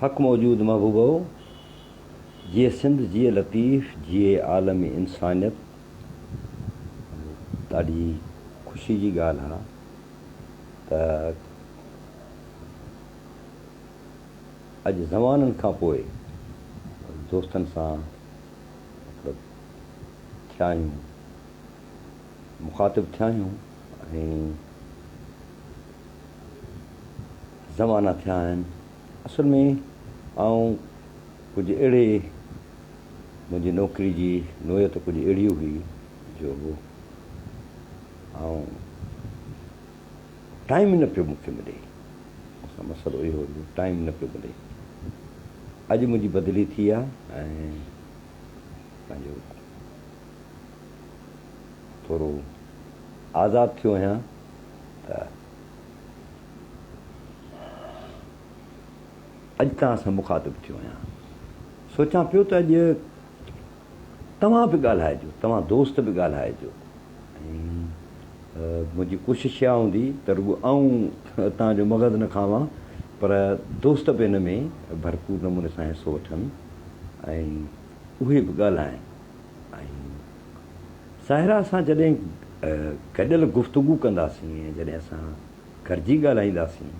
حق موجود محبوبؤ، جيئي سنڌ جيئي لطيف جيئي عالم انسانيت. ڏاڍي خوشي جي ڳالهه آ ته اڄ زمانن کان پوء دوستن سان مطلب ٿيا آهيون، مخاطب ٿيا آهيون ۽ زمانا ٿيا آهن. اصل ۾ آئون ڪجهه اهڙي منهنجي نوڪري جي نوعيت ڪجهه اهڙي هئي جو آئون ٽائيم نه پيو مون کي ملي. مون سان مسئلو اهو هيو ٽائيم نه پيو ملي. اڄ منهنجي بدلي ٿي آ ۽ پنهنجو ٿورو آزاد ٿيو آهيان ته اڄ توهان سان مخاطب ٿيو آهيان. سوچان پيو ته اڄ توهان به ڳالهائجو، توهان دوست به ڳالهائجو ۽ منهنجي ڪوشش اها هوندي ته رڳو آئون توهان جو مغز نه کاوان پر دوست به ان ۾ ڀرپور نموني سان حصو وٺن ۽ اهي به ڳالهائن ۽ ساحره اسان جڏهن گڏيل گفتگو ڪنداسين ۽ جڏهن اسان گڏجي ڳالهائينداسين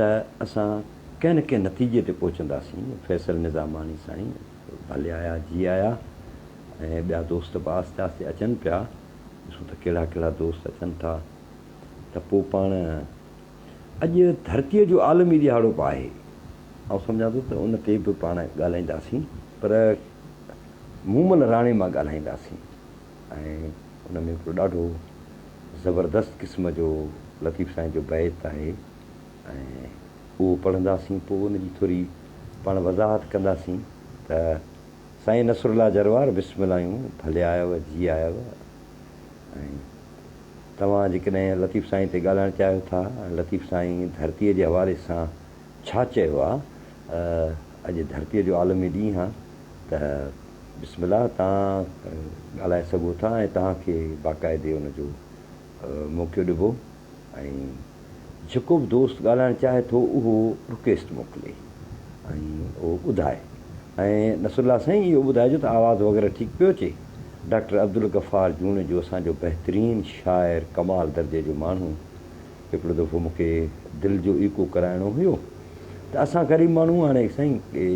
ته اسان ڪنهن نه ڪنهن نتيجي تي پهچنداسين. فيصل نظاماڻي سائين ڀلي آيا جي آيا ۽ ٻيا دوست به آهستي آهستي اچن پيا. ڏسون ته ڪهڙا ڪهڙا دوست اچن ٿا ته پوء پاڻ اڄ ڌرتيء جو عالمي ڏهاڙو به آهي. آئون سمجهان ٿو ته ان تي به پاڻ ڳالهائينداسين پر مومل راڻي مان ڳالهائينداسين ۽ ان ۾ هڪڙو ڏاڍو زبردست قسم جو لطيف سائين جو بيت آهي ۽ اهو پڙهنداسين پوء ان جي ٿوري پاڻ وضاحت ڪنداسين ته سائين نصرالله جروار بسم الله آهيون ڀلي آيو جي آيو ۽ توهان جيڪڏهن لطيف سائين تي ڳالهائڻ چاهيو ٿا ۽ لطيف سائين ڌرتيء جي حوالي سان ڇا چيو آ اڄ ڌرتيء جو عالمي ڏينهن آ ته بسم الله توهان ڳالهائي سگهو ٿا ۽ توهان کي باقاعدي ان جو موقعو ڏبو ۽ جيڪو به دوست ڳالهائڻ چاهي ٿو اهو رڪويسٽ موڪلي ۽ اهو ٻڌائي ۽ نصرالله سائين اهو ٻڌائجو ته آواز وغيره ٺيڪ پيو اچي ڊاڪٽر عبدالغفار جوڻيجو اسان جو بهترين شاعر ڪمال درجي جو ماڻهو هڪڙو دفعو مون کي دل جو ايڪو ڪرائڻو هيو ته اسان غريب ماڻهو هاڻي سائين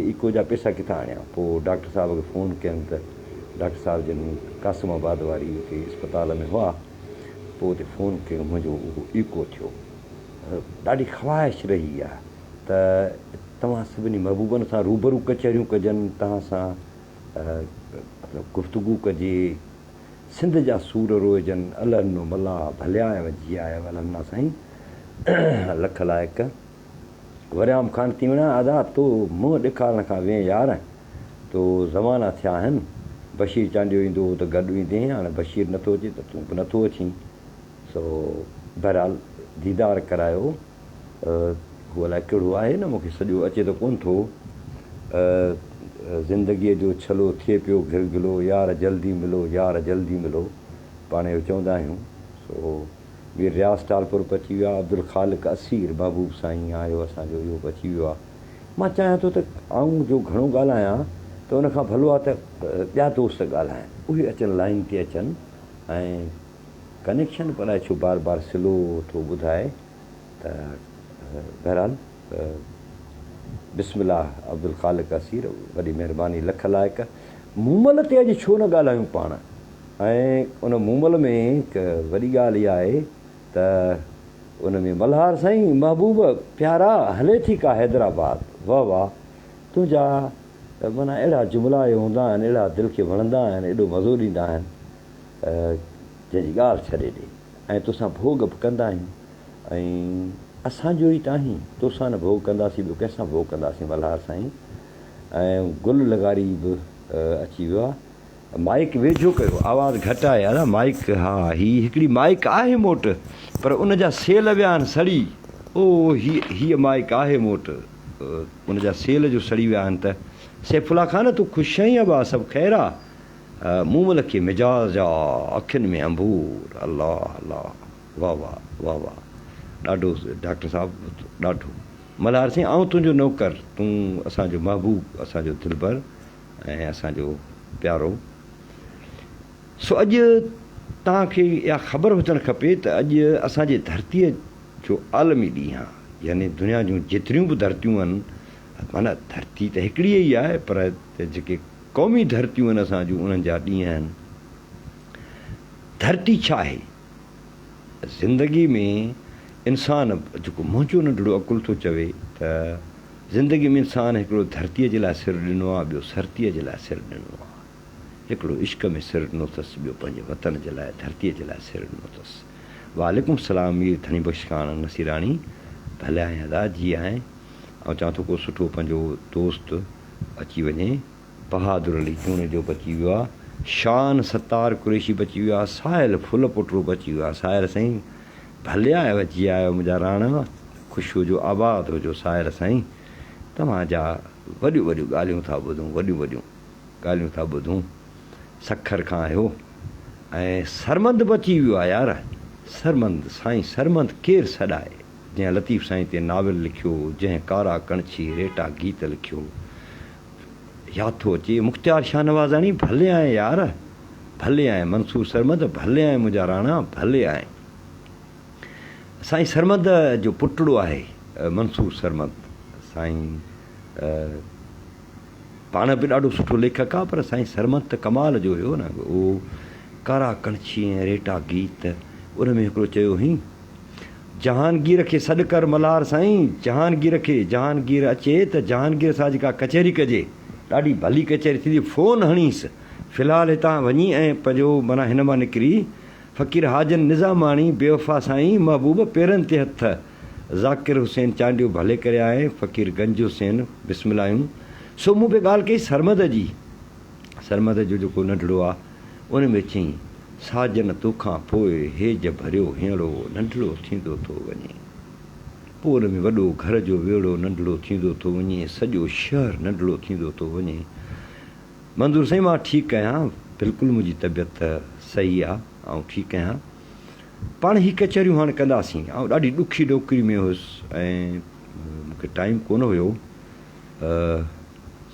ايڪو جا پئسا ڪٿان آڻيان پوء ڊاڪٽر صاحب کي فون ڪيم ته ڊاڪٽر صاحب جن قاسم آباد واري اتي اسپتال ۾ هئا پوء اتي فون ڪيو منهنجو اهو ايڪو ٿيو ڏاڍي خواهش رهي آهي ته توهان سڀني محبوبن سان روبرو ڪچهريون ڪجن توهان سان مطلب گفتگو ڪجي سنڌ جا سور روئجن الهڏنو ملاح ڀليا آيو جي آيو الهڏنا سائين لک لائق وريام خان تيوڻا ادا تو منهن ڏيکارڻ کان وين يار تو زمانا ٿيا آهن بشير چانڊيو ايندو هو ته گڏ ايندين هاڻي بشير نٿو اچي ته تون به نٿو اچين سو بهرحال ديدار ڪرايو هو الائي ڪهڙو آهي نه مون کي سڄو اچي ته ڪونه ٿو. زندگيء جو ڇلو ٿئي پيو گهرگهلو يار جلدي ملو يار جلدي ملو پاڻ اهو چوندا آهيون. سو مير رياض ٽالپر به اچي ويو آهي عبدالخالق اسير محبوب سائين آيو اسان جو اهو به اچي ويو آهي. مان چاهيان ٿو ته آئون جو گهڻو ڳالهايان ته ان کان ڀلو آهي ته ٻيا دوست ڳالهائن اهي اچن لائين تي اچن ۽ ڪنيڪشن به الائي ڇو بار بار سلو ٿو ٻڌائي. ته بهرحال بسم الله عبدالخالق اسير وڏي مهرباني لک لائق. مومل تي اڄ ڇو نه ڳالهايون پاڻ ۽ ان مومل ۾ هڪ وڏي ڳالهه اها آهي ته ان ۾ ملهار سائين محبوب پيارا هلي ٿي ڪا حيدرآباد واه واه تنهنجا معنيٰ اهڙا جملا اهي هوندا آهن اهڙا دل کي وڻندا آهن ايڏو مزو ڏيندا آهن جنهن جي ڳالهه ڇڏي ڏي ۽ توسان ڀوڳ به ڪندا آهيون ۽ اسان جو ئي ته آهين، توسان نه ڀوڳ ڪنداسين ٻيو ڪنهن سان ڀوڳ ڪنداسين ملهار سائين ۽ گل لغاري به اچي ويو آ. مائيڪ ويجهو ڪيو آواز گهٽ آهي ادا مائيڪ ها هي هڪڙي مائيڪ آهي مون وٽ پر ان جا سيل ويا آهن سڙي او هي هيء مائيڪ آهي مون وٽ ان جا سيل جو سڙي ويا آهن ته سيف الله خان تون خوش آهين ابا سڀ خير آ مومل کي مجاز آ اکين ۾ انبور الله الله واه واه واه واه ڏاڍو ڊاڪٽر صاحب ڏاڍو. ملهار سائين آئون تنهنجو نوڪر، تون اسان جو محبوب، اسان جو دلبر ۽ اسان جو پيارو. سو اڄ توهان کي اها خبر هجڻ کپي ته اڄ اسان جي ڌرتيء جو عالمي ڏينهن آهي يعني دنيا جون جيتريون به ڌرتيون آهن معنيٰ ڌرتي ته هڪڙي ئي آهي پر جيڪي قومي ڌرتيون آهن اسان جون انهن جا ڏينهن آهن. ڌرتي ڇا آهي؟ زندگي ۾ انسان جيڪو منهنجو ننڍڙو عقل ٿو چوي ته زندگي ۾ انسان هڪڙو ڌرتيء جي لاء سر ڏنو آهي ٻيو سرتيء جي لاء سر ڏنو آهي. هڪڙو عشق ۾ سر ڏنو اٿس، ٻيو پنهنجي وطن جي لاء، ڌرتيء جي لاء سر ڏنو اٿس. وعليڪم السلام مير ڌڻي بخش خان نصيراڻي، ڀلي آئين ادا، جي آئين. آئون چوان ٿو ڪو سٺو پنهنجو دوست اچي وڃي. بهادر علي جوڻيجو به اچي ويو آ، شان ستار قريشي به اچي ويو آ، ساحل ڦل پوٽرو به اچي ويو آ. ساحل سائين ڀلي آيو، جي آيو منهنجا راڻا، خوش هجو، آباد هجو ساحل سائين. توهان جا وڏيون وڏيون ڳالهيون ٿا ٻڌون، وڏيون وڏيون. ڳالهيون ٿا ٻڌون سکر کان آيو ۽ سرمند به اچي ويو آ يار سرمند سائين سرمند ڪير سڏائي جنهن لطيف سائين تي ناول لکيو جنهن ڪارا ڪڻڇي ريٽا گيت لکيو ياد ٿو اچي مختيار شاهنوازاڻي ڀلي آئين يار ڀلي آئين منصور سرمد ڀلي آئين منهنجا راڻا ڀلي آئين سائين سرمد جو پٽڙو آهي منصور سرمد سائين پاڻ به ڏاڍو سٺو ليکڪ آ پر سائين سرمد ته ڪمال جو هيو نه اهو ڪارا ڪڻڇي ۽ ريٽا گيت ان ۾ هڪڙو چيو هئين جهانگير کي سڏ ڪر ملهار سائين جهانگير کي جهانگير اچي ته جهانگير سان جيڪا ڪچهري ڪجي ڏاڍي ڀلي ڪچهري ٿيندي فون هڻيس في الحال هتان وڃي ۽ پنهنجو معنيٰ هن مان نڪري فقير حاجن نظاماڻي بيوفا سائين محبوب پيرن تي هٿ ذاڪر حسين چانڊيو ڀلي ڪري آئين فقير گنج حسين بسم الله آهيون سو مون پئي ڳالهه ڪئي سرمد جي سرمد جو جيڪو ننڍڙو آ ان ۾ چئين ساجن توکان پوء هيج ڀريو هينئڙو ننڍڙو ٿيندو ٿو وڃي پوء ان ۾ وڏو گهر جو ويڙهو ننڍڙو ٿيندو ٿو وڃي سڄو شهر ننڍڙو ٿيندو ٿو وڃي منظور سائين مان ٺيڪ آهيان بلڪل منهنجي طبيعت صحيح آ آئون ٺيڪ آهيان پاڻ هي ڪچهريون هاڻ ڪنداسين. آئون ڏاڍي ڏکي ڏوڪري ۾ هيس ۽ مون کي ٽائيم ڪونه هيو.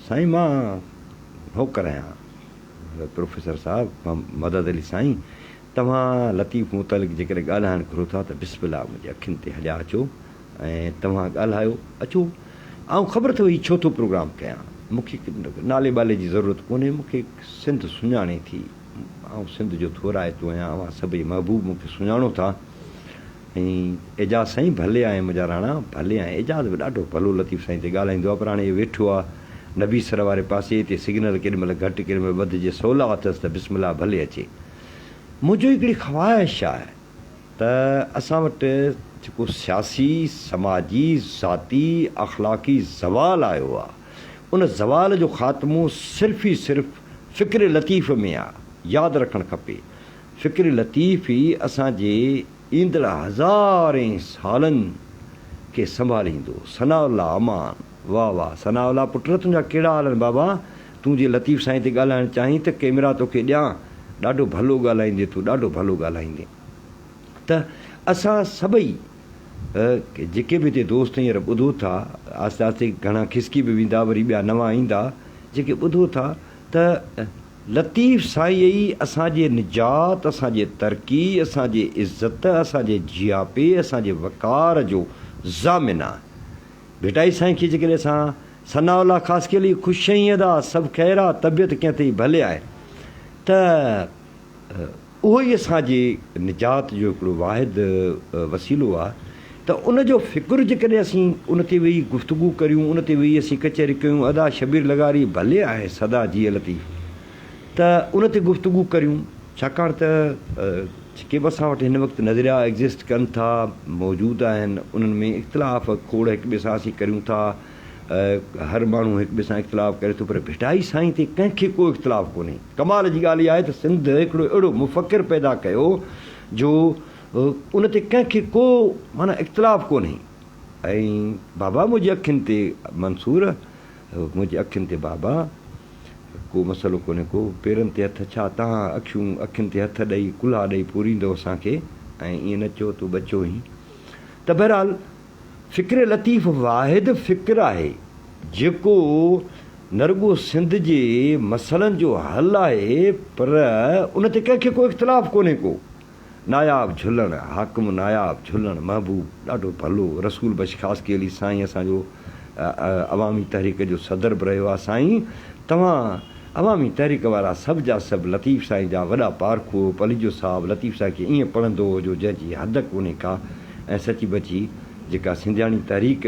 سائين مان نوڪر آهيان پروفيسر صاحب مدد علي سائين توهان لطيف متعلق جيڪڏهن ڳالهائڻ گهرو ٿا ته بسم الله منهنجي اکين تي هليا اچو ۽ توهان ڳالهايو اچو. آئون خبر اٿو هي ڇو ٿو پروگرام ڪيان. مون کي نالي ٻالي جي ضرورت ڪونهي مون کي سنڌ سڃاڻي ٿي. آئون سنڌ جو ٿورائتو آهيان، اوهان سڀئي محبوب مون کي سڃاڻو ٿا ۽ اعجاز سائين ڀلي آئين منهنجا راڻا ڀلي آئين اعجاز به ڏاڍو ڀلو لطيف سائين تي ڳالهائيندو آهي پر هاڻي اهو ويٺو آهي نبي سر واري پاسي هتي سگنل ڪيڏي مهل گهٽ ڪيڏي مهل وڌ جي سولا اٿس ته بسم الله ڀلي اچي منهنجو هڪڙي خواهش آهي ته اسان وٽ جيڪو سياسي، سماجي، ذاتي، اخلاقي زوال آيو آ، ان زوال جو خاتمو صرف ئي صرف فڪر لطيف ۾ آ. ياد رکڻ کپي، فڪر لطيف ئي اسان جي ايندڙ هزارين سالن کي سنڀاليندو. ثناء الله امان، واه واه ثناء الله پٽ تنهنجا ڪهڙا حال آهن بابا، تون جي لطيف سائين تي ڳالهائڻ چاهين ته ڪئميرا توکي ڏيان، ڏاڍو ڀلو ڳالهائيندين تون ڏاڍو ڀلو ڳالهائيندين. ته اسان سڀئي جيڪي به هتي دوست هينئر ٻڌو ٿا، آهستي آهستي گهڻا کسڪي به ويندا وري ٻيا نوان ايندا، جيڪي ٻڌو ٿا ته لطيف سائين ئي اسان جي نجات، اسان جي ترقي، اسان جي عزت، اسان جي جياپي، اسان جي وقار جو ضامن آهي. ڀٽائي سائين کي جيڪڏهن اسان ثناء الله خاصخيلي خوش آهين ادا سڀ خير آ طبيعت ڪيئن اٿئي ڀلي آهي ته اهو ئي اسان جي نجات جو هڪڙو واحد وسيلو آ ته ان جو فڪر جيڪڏهن اسين ان تي ويهي گفتگو ڪريون ان تي ويهي اسين ڪچهري ڪيون ادا شبير لغاري ڀلي آهي سدا جيئي لطيف ته ان تي گفتگو ڪريون ڇاڪاڻ ته جيڪي به اسان وٽ هن وقت نظريا ايگزسٽ ڪن ٿا موجود آهن انهن ۾ اختلاف کوڙ هڪ ٻئي سان اسين ڪريون ٿا هر ماڻهو هڪ ٻئي سان اختلاف ڪري ٿو پر ڀٽائي سائين تي ڪنهن کي ڪو اختلاف ڪونهي ڪمال جي ڳالهه اها آهي ته سنڌ هڪڙو اهڙو مفڪر پيدا ڪيو جو ان تي ڪنهن کي ڪو معنيٰ اختلاف ڪونهي ۽ بابا منهنجي اکين تي منصور منهنجي اکين تي بابا ڪو مسئلو ڪونهي ڪو پيرن تي هٿ ڇا تهان اکيون اکين تي هٿ ڏئي ڪلها ڏئي پوريندو اسان کي ۽ ائين نه چئو تون ٻچو هين ته بهرحال. فڪر لطيف واحد فڪر آهي، جيڪو نه رڳو سنڌ جي مسئلن جو حل آهي پر ان تي ڪنهن کي ڪو اختلاف ڪونهي ڪو. ناياب جهلڻ، حاڪم ناياب جهلڻ، محبوب ڏاڍو ڀلو، رسول بخش خاصخيلي سائين اسان جو عوامي تحريڪ جو صدر به رهيو آهي سائين توهان عوامي تحريڪ وارا سڀ جا سڀ لطيف سائين جا وڏا پارکو پليجو صاحب لطيف سائين کي ائين پڙهندو هو جو جنهن جي حد ڪونهي ڪا ۽ سچي بچي جيڪا سنڌياڻي تحريڪ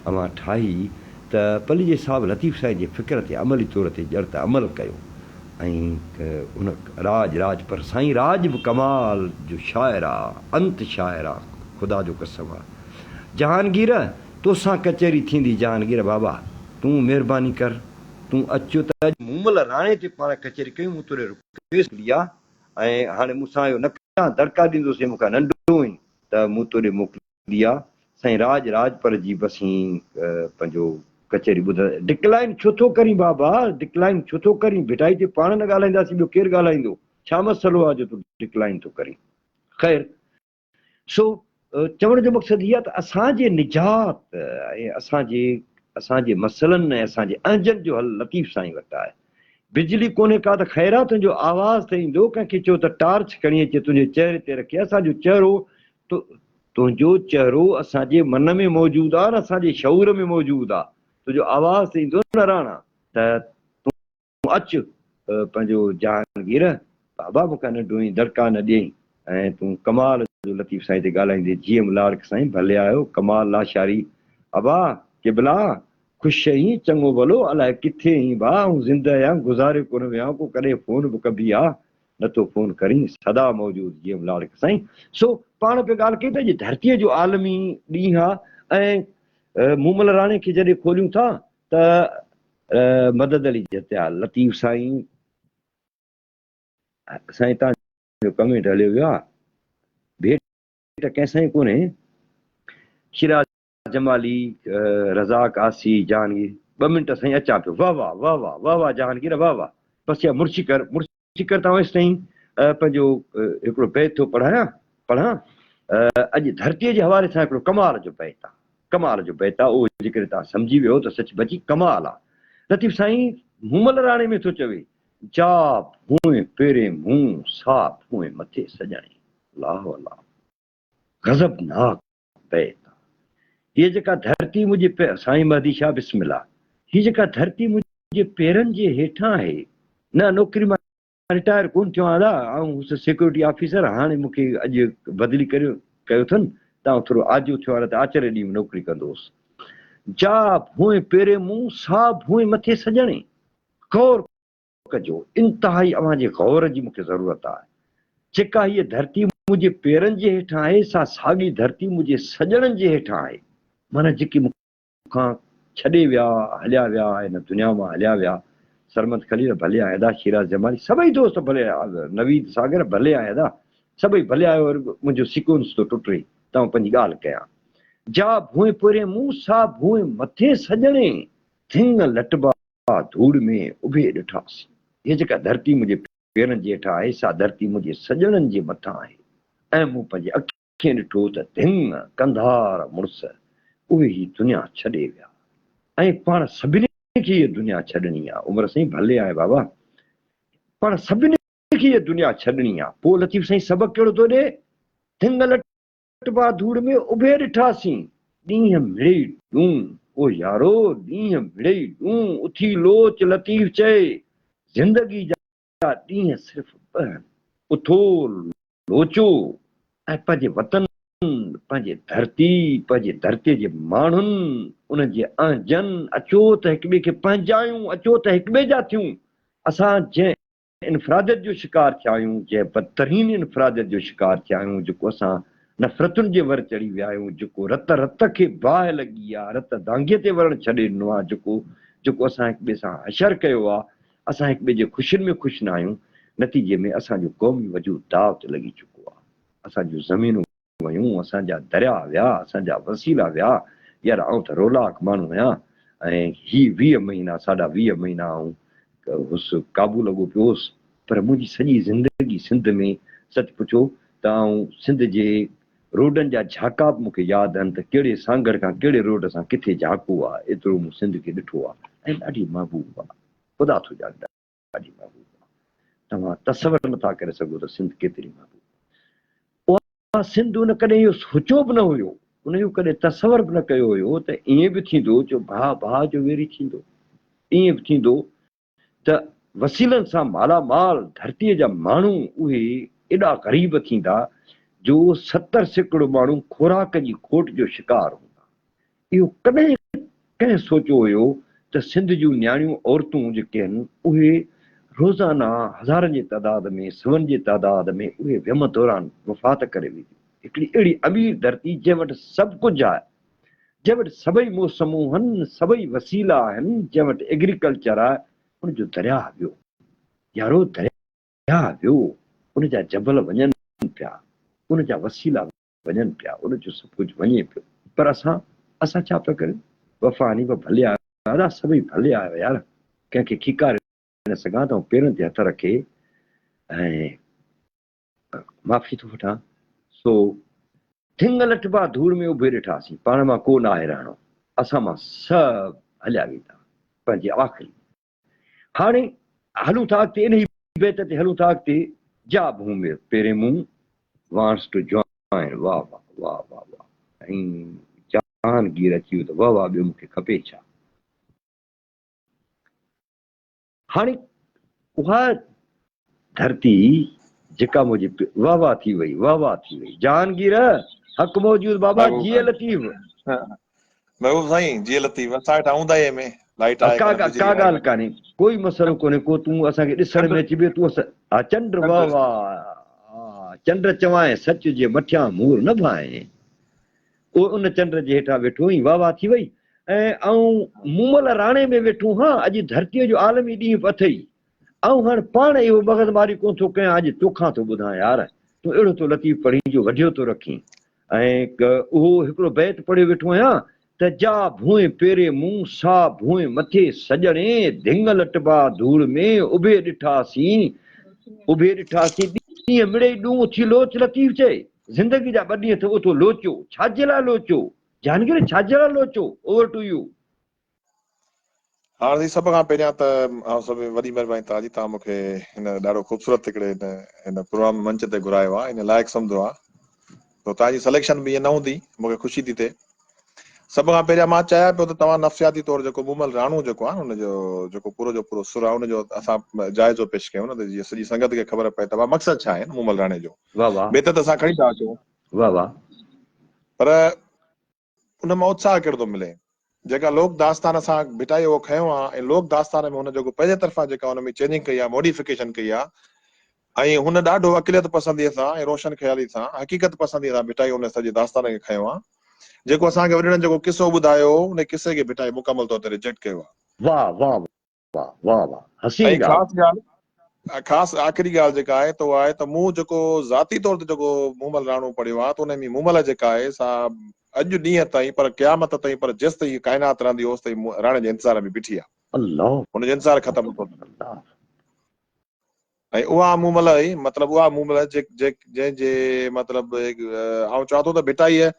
اوهان ٺاهي ته پليجي صاحب لطيف سائين جي فڪر تي عملي طور تي ڄڻ ته عمل ڪيو ۽ ان راڄ راڄ پر سائين راڄ به ڪمال جو شاعر آ انت شاعر آ خدا جو قسم آ جهانگير توسان ڪچهري ٿيندي جهانگير بابا تون مهرباني ڪر تون اچ ته اڄ مومل راڻي تي پاڻ ڪچهري ڪيون مون توڏي رڪويسٽ ڪئي آ ۽ هاڻي مون سان اهو نه ڪجان دڙڪا ڏيندوسين مون کان ننڍو آهين ته مون توڏي موڪلي آ سائين راڄ راڄپر جي به اسين پنهنجو ڪچهري ٻڌندا ڊڪلائن ڇو ٿو ڪرين بابا ڊڪلائن ڇو ٿو ڪرين ڀٽائي تي پاڻ نه ڳالهائينداسين ٻيو ڪير ڳالهائيندو ڇا مسئلو آ جو تون ڊڪلائن ٿو ڪرين خير سو چوڻ جو مقصد هي آهي ته اسان جي نجات ۽ اسان جي اسان جي مسئلن ۽ اسان جي اهنجن جو حل لطيف سائين وٽ آهي. بجلي ڪونهي ڪا ته خير آ تنهنجو آواز ته ايندو ڪنهن کي چئو ته ٽارچ کڻي اچي تنهنجي چهري تي رکي اسان جو چهرو تنهنجو چهرو اسان جي من ۾ موجود آ نه اسان جي شعور ۾ موجود آ تنهنجو آواز ته ايندو نه راڻا ته تون اچ پنهنجو جهانگير بابا مون کان ننڍو آهين دڙڪا نه ڏئين ۽ تون ڪمال جو لطيف سائين تي ڳالهائيندي جي ايم لاڙڪ سائين ڀلي آيو ڪمال لاشاري ابا قبلا خوش آهين چڱو ڀلو الائي ڪٿي آهين ڀا آئون زنده آهيان گذاري ڪونه ويو آهيان ڪو ڪڏهن فون به ڪبي آ نه ٿو فون ڪرين سدا موجود جي ايم لاڙڪ سائين سو پاڻ پئي ڳالهه ڪئي ته اڄ ڌرتيء جو عالمي ڏينهن آ ۽ مومل راڻي کي جڏهن کوليون ٿا ته مدد علي جتيا لطيف سائين سائين تان جو ڪمينٽ هليو ويو آ ڀيٽ ڪنهن سان ئي ڪونهي شيراز جمالي رزاق عاصي جهانگير ٻه منٽ سائين اچان پيو واه واه واه واه واه واه جهانگير واه واه بس يا مرشي ڪر مرشي ڪر تان هيستائين پنهنجو هڪڙو بيت ٿو پڙهايان پڙهان اڄ ڌرتي جي حوالي سان هڪڙو ڪمال جو بيت آ ڪمال جو بيت آ اهو جيڪڏهن توهان سمجهي ويو ته سچ بچي ڪمال آ. لطيف سائين مومل راڻي ۾ ٿو چوي، جا ڀونء پيرين مون، سا ڀونء مٿي سڄڻي. الله الله. غضب ناڪ بيت آ. هيء جيڪا ڌرتي منهنجي پي سائين مهدي شاهه بسم الله. هيء جيڪا ڌرتي منهنجي پيرن جي هيٺان آهي. نه نوڪري مان رٽائر ڪونه ٿيو آهيان ادا، آئون هوس سيڪيورٽي آفيسر، هاڻي مون کي اڄ بدلي ڪريو ڪيو اٿن ته آئون ٿورو آجو ٿيو آهيان نه ته آچر ڏينهن به نوڪري ڪندو هوس. جا ڀونء پيري مون، سا ڀونء مٿي سڄڻي. غور ڪجو، انتهائي اوهان جي غور جي مون کي ضرورت آهي. جيڪا هيء ڌرتي منهنجي پيرن جي هيٺان آهي، سا ساڳي ڌرتي منهنجي سڄڻن جي هيٺان آهي. معنيٰ جيڪي مون کان ڇڏي ويا، هليا ويا، هن دنيا مان هليا ويا. سرمد خليل ڀلي آئين ادا، شيراز جمالي سڀئي دوست ڀلي آيا، نويد ساگر ڀلي آئين ادا، سڀئي ڀلي آيو منهنجو سيڪوئنس ٿو ٽٽي ته آئون پنهنجي ڳالهه ڪيان. جا ڀونء پورين مون، سا ڀونء مٿي سڄڻي، ڌڱ لٽبا ڌوڙ ۾ اڀي ڏٺاسين. هيء جيڪا ڌرتي منهنجي پيرن جي هيٺان آهي، سا ڌرتي منهنجي سڄڻن جي مٿان آهي ۽ مون پنهنجي اکين ڏٺو ته ڌڱ ڪنڌار مڙس اهي هي دنيا ڇڏي ويا ۽ پاڻ سڀني کي هيء دنيا ڇڏڻي آ. عمر سائين ڀلي آئين بابا. پاڻ سڀني کي هيء دنيا ڇڏڻي آ. پوء لطيف سائين سبق ڪهڙو ٿو ڏئي؟ ڌڱ لٽبا ڌوڙ ۾ اڀي ڏٺاسين، ڏينهن مڙئي ڏون، او يارو ڏينهن مڙئي ڏون، اٿي لوچ لطيف چئي، زندگي جا ڏينهن صرف ٻه آهن، اٿو لوچو ۽ پنهنجي وطن، پنهنجي ڌرتي، پنهنجي ڌرتيء جي ماڻهن، انهن جي اهنجن، اچو ته هڪٻئي کي پنهنجايون، اچو ته هڪٻئي جا ٿيون. اسان جنهن انفراديت جو شڪار ٿيا آهيون، جنهن بدترين انفراديت جو شڪار ٿيا آهيون، جيڪو اسان نفرتن جي ور چڙهي ويا آهيون، جيڪو رت رت کي باهه لڳي آهي، رت دانگيء تي ورڻ ڇڏي ڏنو آهي، جيڪو جيڪو اسان هڪٻئي سان حشر ڪيو آهي، اسان هڪ ٻئي جي خوشين ۾ خوش نه آهيون، نتيجي ۾ اسان جو قومي وجود داء تي لڳي چڪو آهي. اسان جون زمينون ويون، اسان جا درياء ويا، اسان جا وسيلا ويا، يار آئون ته رولاڪ ماڻهو آهيان ۽ هي 20 مهينا ساڍا 20 مهينا آئون هوس قابو لڳو پيو هوس پر منهنجي سڄي زندگي سنڌ ۾ سچ پڇو ته آئون سنڌ جي روڊن جا جهاڪا به مون کي ياد آهن ته ڪهڙي سانگهڙ کان ڪهڙي روڊ سان ڪٿي جهاڪو آ، ايترو مون سنڌ کي ڏٺو آ ۽ ڏاڍي محبوب آ. خدا ٿو ڄاڻي ڏاڍي محبوب آ. توهان تصور نٿا ڪري سگهو ته سنڌ ڪيتري محبوب آ. اها سنڌ ان ڪڏهن اهو سوچيو به نه هيو، ان اهو ڪڏهن تصور به نه ڪيو هيو ته ائين به ٿيندو جو ڀاء ڀاء جو ويري ٿيندو، ائين به ٿيندو ته وسيلن سان مالا مال ڌرتيء جا ماڻهو اهي ايڏا غريب ٿيندا جو 70% ماڻهو خوراڪ جي کوٽ جو شڪار هوندا. اهو ڪڏهن ڪنهن سوچيو هيو ته سنڌ جون نياڻيون عورتون جيڪي آهن اهي روزانه هزارن جي تعداد ۾ سون جي تعداد ۾ اهي ويم دوران وفات ڪري وينديون. هڪڙي اهڙي امير ڌرتي جنهن وٽ سڀ ڪجهه آهي جنهن وٽ سڀئي موسمون هن، سڀئي وسيلا آهن، جنهن وٽ ايگريڪلچر آهي، ان جو درياهه ويو. يارو درياهه ويو، ان جا جبل وڃن پيا، ان جا وسيلا وڃن پيا، ان جو سڀ ڪجهه وڃي پيو. پر اسان، اسان ڇا پيا ڪريون؟ وفا حنيفه ڀلي آيو، ادا سڀئي ڀلي آيو يار، ڪنهن کي کيڪاري نه سگهان ته آئون پيرن تي هٿ رکي ۽ معافي ٿو وٺان. سو ڍنگ لٽبا ڌوڙ ۾ اڀي ڏٺاسين. پاڻ مان ڪو ناهي رهڻو. اسان مان سڀ هليا ويندا پنهنجي آخري. هاڻي هلون ٿا اڳتي انهي بيت تي هلون ٿا اڳتي. جا ڀومي پيرين مون وانٽس ٽو جوائن واه واه واه واه واه ۽ جهانگير اچي ويو ته واه واه ٻيو مون کي کپي ڇا. هاڻي اها ڌرتي جيڪا منهنجي واه واه ٿي وئي واه واه ٿي وئي جهانگير حق موجود بابا جيئي لطيف. محبوب سائين جيئي لطيف اسان وٽ اونداهي ۾ لائيٽ آهي ڪا ڪا ڳالهه ڪانهي ڪوئي مسئلو ڪونهي ڪو تون اسان کي ڏسڻ ۾ اچي پيو تون ها چنڊ واه واه چنڊ چوانء سچ جي مٺيان مور نه ڀانئين اهو ان چنڊ جي هيٺان ويٺو هئين، واهه واهه ٿي وئي ۽ آئون مومل راڻي ۾ ويٺو هان، اڄ ڌرتيء جو عالمي ڏينهن به اٿئي. آئون هاڻ پاڻ اهو مغز ماري ڪونه ٿو ڪيان، اڄ توکان ٿو ٻڌان يار، تون اهڙو ٿو لطيف پڙهين جو وڍيو ٿو رکين ۽ اهو هڪڙو بيت پڙهيو ويٺو آهيان ته جا ڀونء پيري مون، سا ڀونء مٿي سڄڻي، ڌڱ لٽبا ڌوڙ ۾، اڀي ڏٺاسين، اڀي ڏٺاسين، ڏينهن مڙئي ڏون ٿي لوچ لطيف چئي. زندگي جا ٻه ڏينهن ٿو اٿو لوچو، ڇا جي لاء لوچو؟ جهانگير ڇا جي لاء لوچو؟ Over to you. هاڻ سائين سڀ کان پهريان ته آئون سڀ وڏي مهرباني توهان جي توهان مون کي هن ڏاڍو خوبصورت هڪڙي هن هن پروگرام منچ تي گهرايو آهي ان لائق سمجهو آهي تو توهان جي سليڪشن به ائين نه هوندي مون کي خوشي ٿي ٿئي سڀ کان پهريان مان چاهيان پيو ته توهان نفسياتي طور جيڪو مومل راڻو جيڪو آهي ان جو جيڪو پورو جو پورو سر آهي ان جو اسان جائزو پيش ڪيون نه ته جيئن سڄي سنگت کي خبر پئي ته مقصد ڇا آهي مومل راڻي جو واه واه. بيت ته اسان کڻي ٿا اچون. واه واه. پر ان مان اتساهه ڪهڙو ٿو ملي؟ جيڪا لوڪ داستان اسان ڀٽائي اهو کنيو آ ۽ لوڪ داستان ۾ هن جيڪو پنهنجي طرفان جيڪا ان ۾ چينجنگ ڪئي آ، موڊيفڪيشن ڪئي آ ۽ هن ڏاڍو عقليت پسنديء سان ۽ روشن خيالي سان، حقيقت پسنديء سان ڀٽائي ان سڄي داستان کي کنيو آ. جيڪو اسان کي وڏڙن جيڪو قصو ٻڌايو هو، ان قصي کي ڀٽائي مڪمل طور تي ريجيڪٽ ڪيو آ. واه واه واه واه واه حسين ۽ ڳالهه. خاص ڳالهه خاص آخري ڳالهه جيڪا آهي ته اها آهي ته مون جيڪو ذاتي طور تي جيڪو مومل راڻو پڙهيو آهي ته ان ۾ مومل جيڪا آهي سا اڄ ڏينهن تائين پر قيامت تائين پر جيستائين هي ڪائنات رهندي اوستائين راڻي جي انتظار ۾ بيٺي آهي. الله هن جو انتظار ختم نٿو ٿئي. الله. ۽ اها مومل هئي، مطلب اها مومل جنهن جي مطلب آئون چوان ٿو ته ڀٽائيء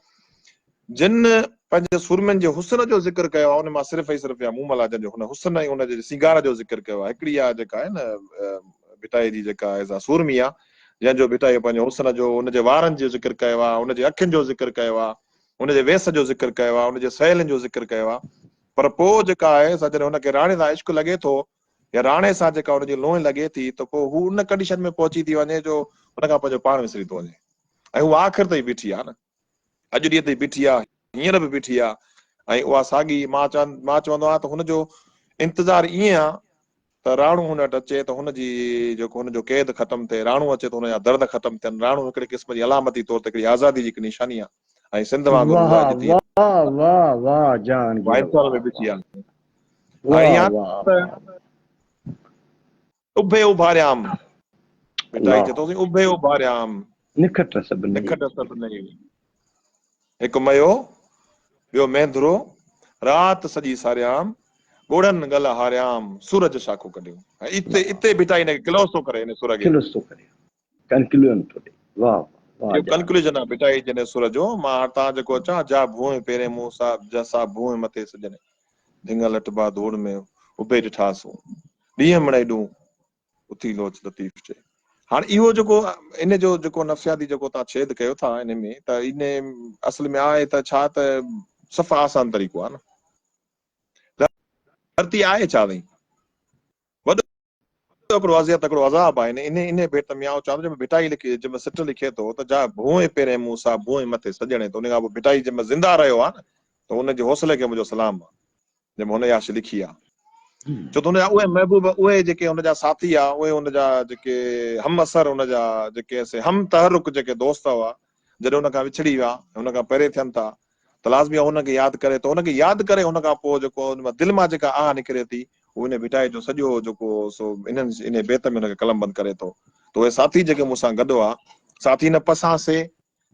جن پنهنجي سورمين جي حسن جو ذڪر ڪيو آهي، ان مان صرف ۽ صرف اها مومل آهي جنهن جو هن حسن ۽ ان جي سينگار جو ذڪر ڪيو آهي. هڪڙي اها جيڪا آهي نه ڀٽائيء جي جيڪا آهي سا سورمي آهي، جنهن جو ڀٽائيء پنهنجي حسن جو، ان جي وارن جو ذڪر ڪيو آهي، ان جي اکين جو ذڪر ڪيو آهي، ان جي ويس جو ذڪر ڪيو آهي، ان جي سهيلين جو ذڪر ڪيو آهي. پر پوء جيڪا آهي سا جڏهن هن کي راڻي سان عشق لڳي ٿو يا راڻي سان جيڪا ان جي لونء لڳي ٿي ته پوء هو ان ڪنڊيشن ۾ پهچي ٿي وڃي جو ان کان پنهنجو پاڻ وسري ٿو وڃي ۽ هو آخر تائين بيٺي آهي نه اڄ ڏينهن تائين بيٺي آهي هينئر به بيٺي آهي ۽ اها ساڳي مان چوان مان چوندو آهيان ته هن جو انتظار ائين آهي ته راڻو هن وٽ اچي ته هن جي جيڪو هن جو قيد ختم ٿئي راڻو اچي ته هن جا درد ختم ٿين راڻو هڪڙي قسم جي علامتي طور تي هڪڙي آزادي جي هڪ نشاني آهي ۽ سنڌ وانگر هو واه اڄ تائين واه واه واه جهانگير انتظار ۾ واه بيٺي واه آهي واه واه واه. اڀي اڀاريام. ڀٽائي چئي ٿو سائين اڀي اڀاريام. نکٽ سڀ نئي. نکٽ سڀ نئي. هڪ ميو ٻيو مينڌرو رات سڄي ساريام ڳوڙهن ڳل هاريام سورج شاخون ڪڍيون. اتي اتي ڀٽائي هن کي ڪلوز ٿو ڪري هن سر کي. ڪلوز ٿو ڪري. ڪنڪلوئن ٿو ڏي. واه واه. اهو ڪنڪلوزن آ ڀٽائي جنھن سر جو، مان هاڻ تان جيڪو اچان، جا ڀونء پيرين مون سا، جا سا ڀونء مٿي سڄڻ، ڌڱ لٽبا ڌوڙ ۾، اڀي ڏٺاسون، ڏينھن مڙئي ڏون، اٿي لوچ لطيف چئي. هاڻ اهو جيڪو ان جو جيڪو نفسياتي جيڪو تان ڇيد ڪيو ٿا ان ۾ ته ان اصل ۾ آهي ته ڇا ته صفا آسان طريقو آ نه. ڌرتي آهي ڇا سائين؟ وڏو هڪڙو اذيت هڪڙو عذاب آهي انهي انهي ڀيٽ ۾ آئون چوان ٿو جنهن ۾ ڀٽائي لکي جنهن ۾ سٽ لکي ٿو ته جا ڀونء پيرين مون سا ڀونء مٿي سڄڻي ته ان کان پوء ڀٽائي جنهن ۾ زنده رهيو آهي نه ته ان جي حوصلي کي منهنجو سلام آهي جنهن ۾ هن اها شي لکي آهي ڇو ته هن جا اهي محبوب اهي جيڪي هن جا ساٿي آ اهي هن جا جيڪي هم اثر هن جا جيڪي سي هم تحرڪ جيڪي دوست هئا جڏهن هن کان وڇڙي ويا هن کان پري ٿين ٿا ته لازمي آهي هن کي ياد ڪري ته هن کي ياد ڪري هن کان پوء جيڪو ان مان دل مان جيڪا آهه نڪري ٿي هو انهي ڀٽائي جو سڄو جيڪو سو انهن انهي بيت ۾ هن کي قلمبند ڪري ٿو ته اهي ساٿي جيڪي مون سان گڏ هئا ساٿي نه پسان سي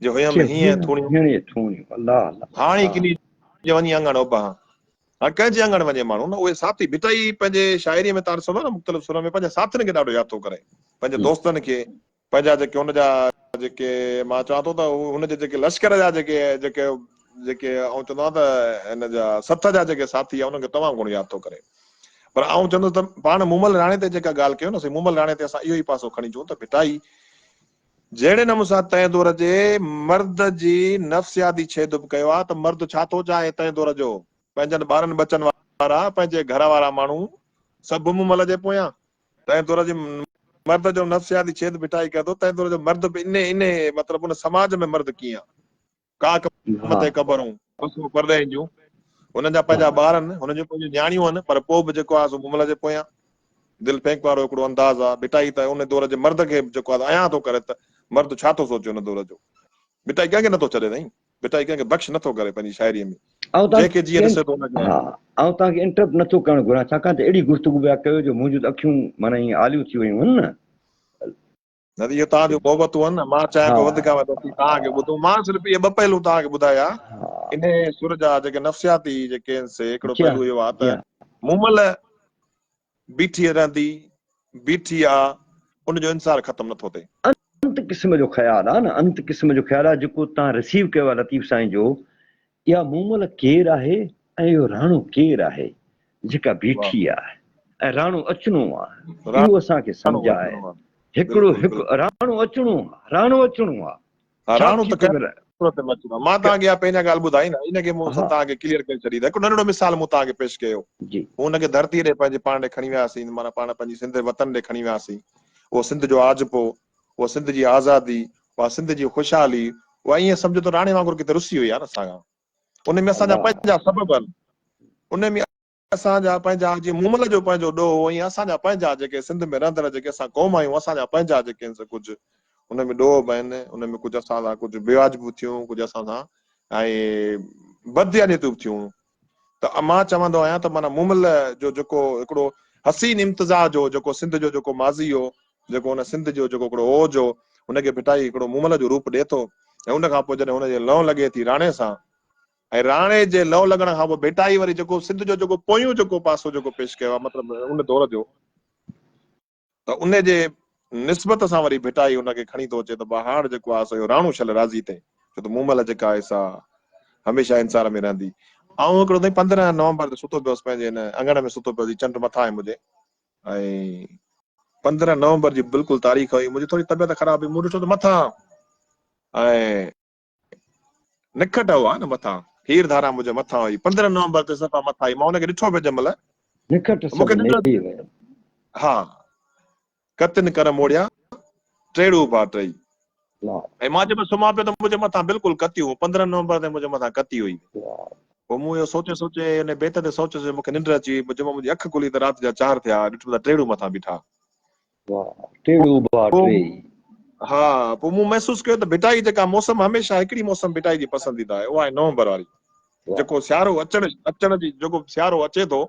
جي هيم چي هينئن ٿوڻيون هيڻي ٿوڻيون الله الله هاڻي ها ڪني جي وڃي اڱڻ اڀهان هاڻي ڪنهن جي اڱڻ وڃي ماڻهو نه اهي ساٿي ڀٽائي پنهنجي شاعري ۾ تان ڏسندو نه مختلف سرن ۾ پنهنجي ساٿين کي ڏاڍو ياد ٿو ڪري پنهنجي دوستن کي پنهنجا جيڪي هن جا جيڪي مان چوان ٿو ته هن جي جيڪي لشڪر جا جيڪي جيڪي جيڪي آئون چوندو آهيان ته هن جا سٿ جا جيڪي ساٿي آهن انهن کي تمام گهڻو ياد ٿو ڪري پر آئون چوندس ته پاڻ مومل راڻي تي جيڪا ڳالهه ڪيو نه سائين مومل راڻي تي اسان اهو ئي پاسو کڻي چون ته ڀٽائي جهڙي نموني سان تنهن دور جي مرد جي نفسياتي ڇيد به ڪيو آهي ته مرد ڇا ٿو چاهي تنهن دور جو پنهنجن ٻارن ٻچن وارا پنهنجي گهر وارا ماڻهو سڀ مومل جي پويان تنهن دور جي مرد جو نفسياتي ڇيد ڀٽائي ڪري ٿو، تنهن دور جو مرد به انهي انهي مطلب ان سماج ۾ مرد ڪيئن آ؟ ڪاڪ مٿي قبرون، پسون پرڏيهين جون، هنن جا پنهنجا ٻار آهن، هنن جون پنهنجون نياڻيون آهن، پر پوء به جيڪو آهي سو مومل جي پويان دل ڦينڪ وارو هڪڙو انداز آ. ڀٽائي ته ان دور جي مرد کي به جيڪو آهي عيان ٿو ڪري ته مرد ڇا ٿو سوچي ان دور جو؟ ڀٽائي ڪنهن کي نٿو ڇڏي سائين. ڀٽائي ڪنهن کي بخش نٿو ڪري پنهنجي شاعريء ۾، آئون توهان جنهن کي جيئن کي ڏسي ٿو ان کي. ها آئون توهان کي انٽرپٽ نٿو ڪرڻ گهران ڇاڪاڻ ته اهڙي گفتگو پيا ڪيو جو منهنجون ته اکيون معنيٰ ائين آليون ٿي ويون هن نه. نه ته اهي توهان جون محبتون آهن نه، مان چاهيان پيو وڌ کان وڌ اسين توهان کي ٻڌون، مان صرف اهي ٻه پهلو توهان کي ٻڌايا، انهي سر جا جيڪي نفسياتي جيڪي آهن سي هڪڙو جي ها پهلو اهو آهي جي ته ها. مومل بيٺي رهندي، بيٺي آ، ان جو انصار ختم نٿو ٿئي. انت قسم جو خيال آ نه، انت قسم جو خيال آ جيڪو تان رسيو ڪيو آ لطيف سائين جو، اها مومل ڪير آهي ۽ اهو راڻو ڪير آهي جيڪا بيٺي آ ۽ راڻو اچڻو آ، اهو اسان کي راڻو سمجهه آهي. اچڻو آ. هڪڙو بلڪل هڪ بلڪل. راڻو اچڻو آ، راڻو اچڻو آ. ها ڇا راڻو ٿي ته پيو ڪنهن صورت ۾ اچڻو آ. مان توهان کي اها پهريان ڳالهه ٻڌائي نه، ان کي مون توهان کي ڪليئر ڪري ڇڏي ته هڪ ننڍڙو مثال مون توهان کي پيش ڪيو. جي. هو ان کي ڌرتيء ڏي پنهنجي پاڻ ڏي کڻي وياسين، معنيٰ پاڻ پنهنجي سنڌ وطن ڏي کڻي وياسين. اهو سنڌ جو آجپو، اها سنڌ جي آزادي، اها سنڌ جي خوشحالي، اها ائين سمجهو ته راڻي وانگر ڪٿي رسي وئي آهي نه اسان کان. ان ۾ اسان جا پنهنجا سبب آهن. ان ۾ اسان جا پنهنجا جيئن مومل جو پنهنجو ڏوهه هو ائين اسان جا پنهنجا جيڪي سنڌ ۾ رهندڙ جيڪي اسان قوم آهيون اسان جا پنهنجا جيڪي آهن سي ڪجهه ان ۾ ڏوهه به آهن ان ۾ ڪجهه اسان سان ڪجهه بيواجب به ٿيون ڪجهه اسان سان ۽ بدديانتيون به ٿيون ته مان چوندو آهيان ته معنيٰ مومل جو جيڪو هڪڙو حسين امتزاج هو جيڪو سنڌ جو جيڪو ماضي هو جيڪو ان سنڌ جو جيڪو هڪڙو اوج هو ان کي ڀٽائي هڪڙو مومل جو روپ ڏئي ٿو ۽ ان کان پوء جڏهن هن جي لئون لڳي ٿي راڻي سان ۽ راڻي جي لئو لڳڻ کان پوء ڀٽائي وري جيڪو سنڌ جو جيڪو پويون جيڪو پاسو جيڪو پيش ڪيو آهي مطلب ان دور جو ته ان جي نسبت سان وري ڀٽائي ان کي کڻي ٿو اچي ته ڀا هاڻ جيڪو آهي سو اهو راڻو شل راضي ٿئي ڇو ته مومل جيڪا آهي سا هميشه انصار ۾ رهندي. آئون هڪڙو تائين 15 نومبر تي ستو پيو هوس پنهنجي هن اڱڻ ۾ ستو پيو هوس هي چنڊ مٿان آهي منهنجي ۽ 15 نومبر جي بلڪل تاريخ هئي منهنجي ٿوري طبيعت خراب هئي مون ڏٺو ته مٿان ۽ نکٽ هئا نه مٿان کير ڌارا منهنجي مٿان هئي 15 نومبر تي صفا مٿان هئي مان ان کي ڏٺو پئي جنهن مهل نکٽ سڀ نيئي ويو ها ڪتن ڪر موڙيا ٽيڙو ڀا ٽئي ۽ مان جنهن مهل سمهان پيو ته منهنجي مٿان بلڪل ڪتي هيون 15 نومبر تي منهنجي مٿان ڪتي هئي پوء مون اهو سوچي سوچي ان بيت تي سوچي سوچي مون کي ننڊ اچي وئي پوء جنهن مهل منهنجي اک کلي ته رات جا 4 ٿيا ڏٺم ته ٽيڙو مٿان بيٺا واهه ٽيڙو ڀاء ٽيئي. ها پوء مون محسوس ڪيو ته ڀٽائي جيڪا موسم هميشه هڪڙي موسم ڀٽائي جي پسنديده آهي اها آهي نومبر واري جيڪو سيارو اچڻ اچڻ جي جيڪو سيارو اچي ٿو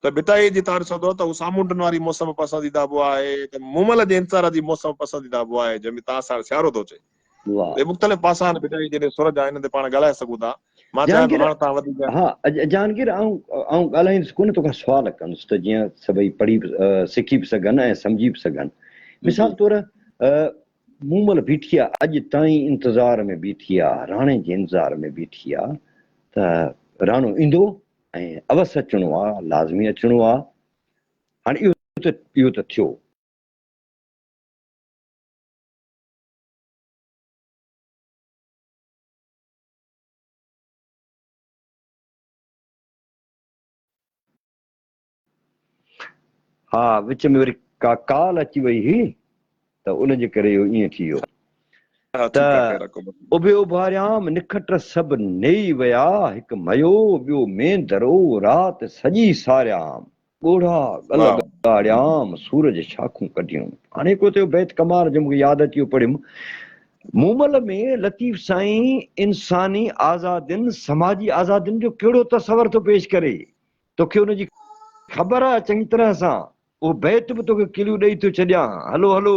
ته ڀٽائي جي تان ڏسندو ته هو سامونڊن واري موسم پسنديده به آهي ته مومل جي انتظار جي موسم پسنديده به آهي جنهن ۾ تان ساڻ سيارو ٿو اچي واهه اهي مختلف پاسا آهن ڀٽائي جي سر جا انهن تي پاڻ ڳالهائي سگهون ٿا مان چاهيان ٿو جهانگير هاڻ تان وڌيڪ ها جهانگير آئون آئون ڳالهائيندس ڪونه توکان سوال ڪندس ته جيئن سڀئي پڙهي به سکي به سگهن ۽ سمجهي به سگهن جي مثال جي طور مومل بيٺي آ اڄ تائين انتظار ۾ بيٺي آ، راڻي جي انتظار ۾ بيٺي آ ته راڻو ايندو ۽ اوس اچڻو آ، لازمي اچڻو آ. هاڻي اهو ته اهو ته ٿيو. ها وچ ۾ وري ڪا ڪال اچي وئي هئي ته ان جي ڪري اهو ائين ٿي ويو ته اڀي اڀاريام نکٽ سڀ نيئي ويا هڪ ميو ٻيو مينڌرو رات سڄي ساريام ڳوڙها ڳل ڳاڙيام سورج شاخون ڪڍيون. هاڻي هڪڙو ته اهو بيت ڪمال جو مونکي ياد اچي ويو پڙهيم مومل ۾ لطيف سائين انساني آزادين سماجي آزادين جو ڪهڙو تصور ٿو پيش ڪري توکي ان جي خبر آ چڱي طرح سان. اهو بيت به توکي ڪليو ڏئي ٿو ڇڏيان. هلو هلو،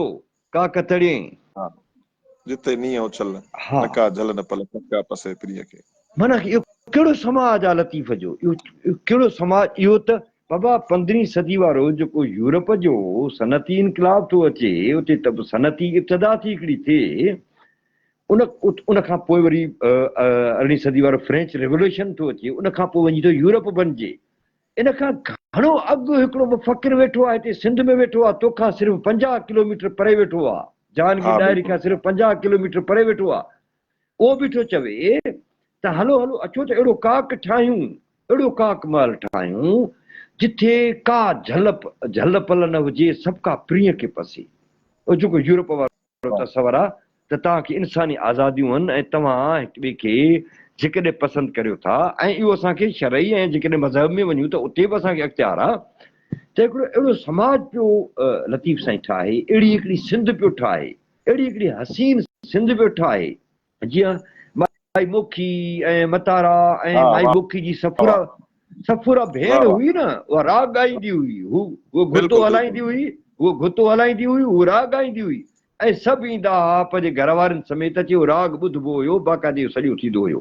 ڪا ڪتڙين. ها، جتي نينهن اڇل، نه ڪا جهل نه پل، پڪا پسي پرينء کي. معنيٰ اهو ڪهڙو سماج آ لطيف جو؟ اهو ڪهڙو سماج؟ اهو ته بابا پندرهين صدي وارو جيڪو يورپ جو صنعتي انقلاب ٿو اچي، اتي ته به صنعتي ابتدا ٿي هڪڙي ٿئي. ان ان کان پوء وري ارڙهين صدي وارو فرينچ ريولوشن ٿو اچي، ان کان پوء وڃي ٿو يورپ بنجي. ان کان گهڻو اڳ هڪڙو مفڪر ويٺو آهي هتي سنڌ ۾ ويٺو آهي، توکان صرف 50 ڪلوميٽر پري ويٺو آهي، جهانگير ڏاهري کان صرف 50 ڪلوميٽر پري ويٺو آهي، اهو بيٺو چوي ته هلو هلو اچو ته اهڙو ڪاڪ ٺاهيون، اهڙو ڪاڪ محل ٺاهيون، جٿي ڪا جهل جهل پل نه هجي، سڀڪا پرينء کي پسي. اهو جيڪو يورپ وارو تصور آ ته توهان کي انساني آزاديون هن ۽ توهان هڪ ٻئي کي جيڪڏهن پسند ڪريو ٿا ۽ اهو اسان کي شرعي ۽ جيڪڏهن مذهب ۾ وڃون ته اتي به اسان کي اختيار آ ته هڪڙو اهڙو سماج پيو لطيف سائين ٺاهي، اهڙي هڪڙي سنڌ پيو ٺاهي، اهڙي هڪڙي حسين سنڌ پيو ٺاهي جيئن مائي موکي ۽ متارا ۽ مائي موکي جي صفورا صفورا ڀيڻ هئي نه اها راڳ ڳائيندي هئي هو هوء گهتو هلائيندي هئي هوء گهتو هلائيندي هئي هوء راڳ ڳائيندي هئي ۽ سڀ ايندا ها پنهنجي گهر وارن سميت اچي اهو راڳ ٻڌبو هيو باقاعدي اهو سڄو ٿيندو هيو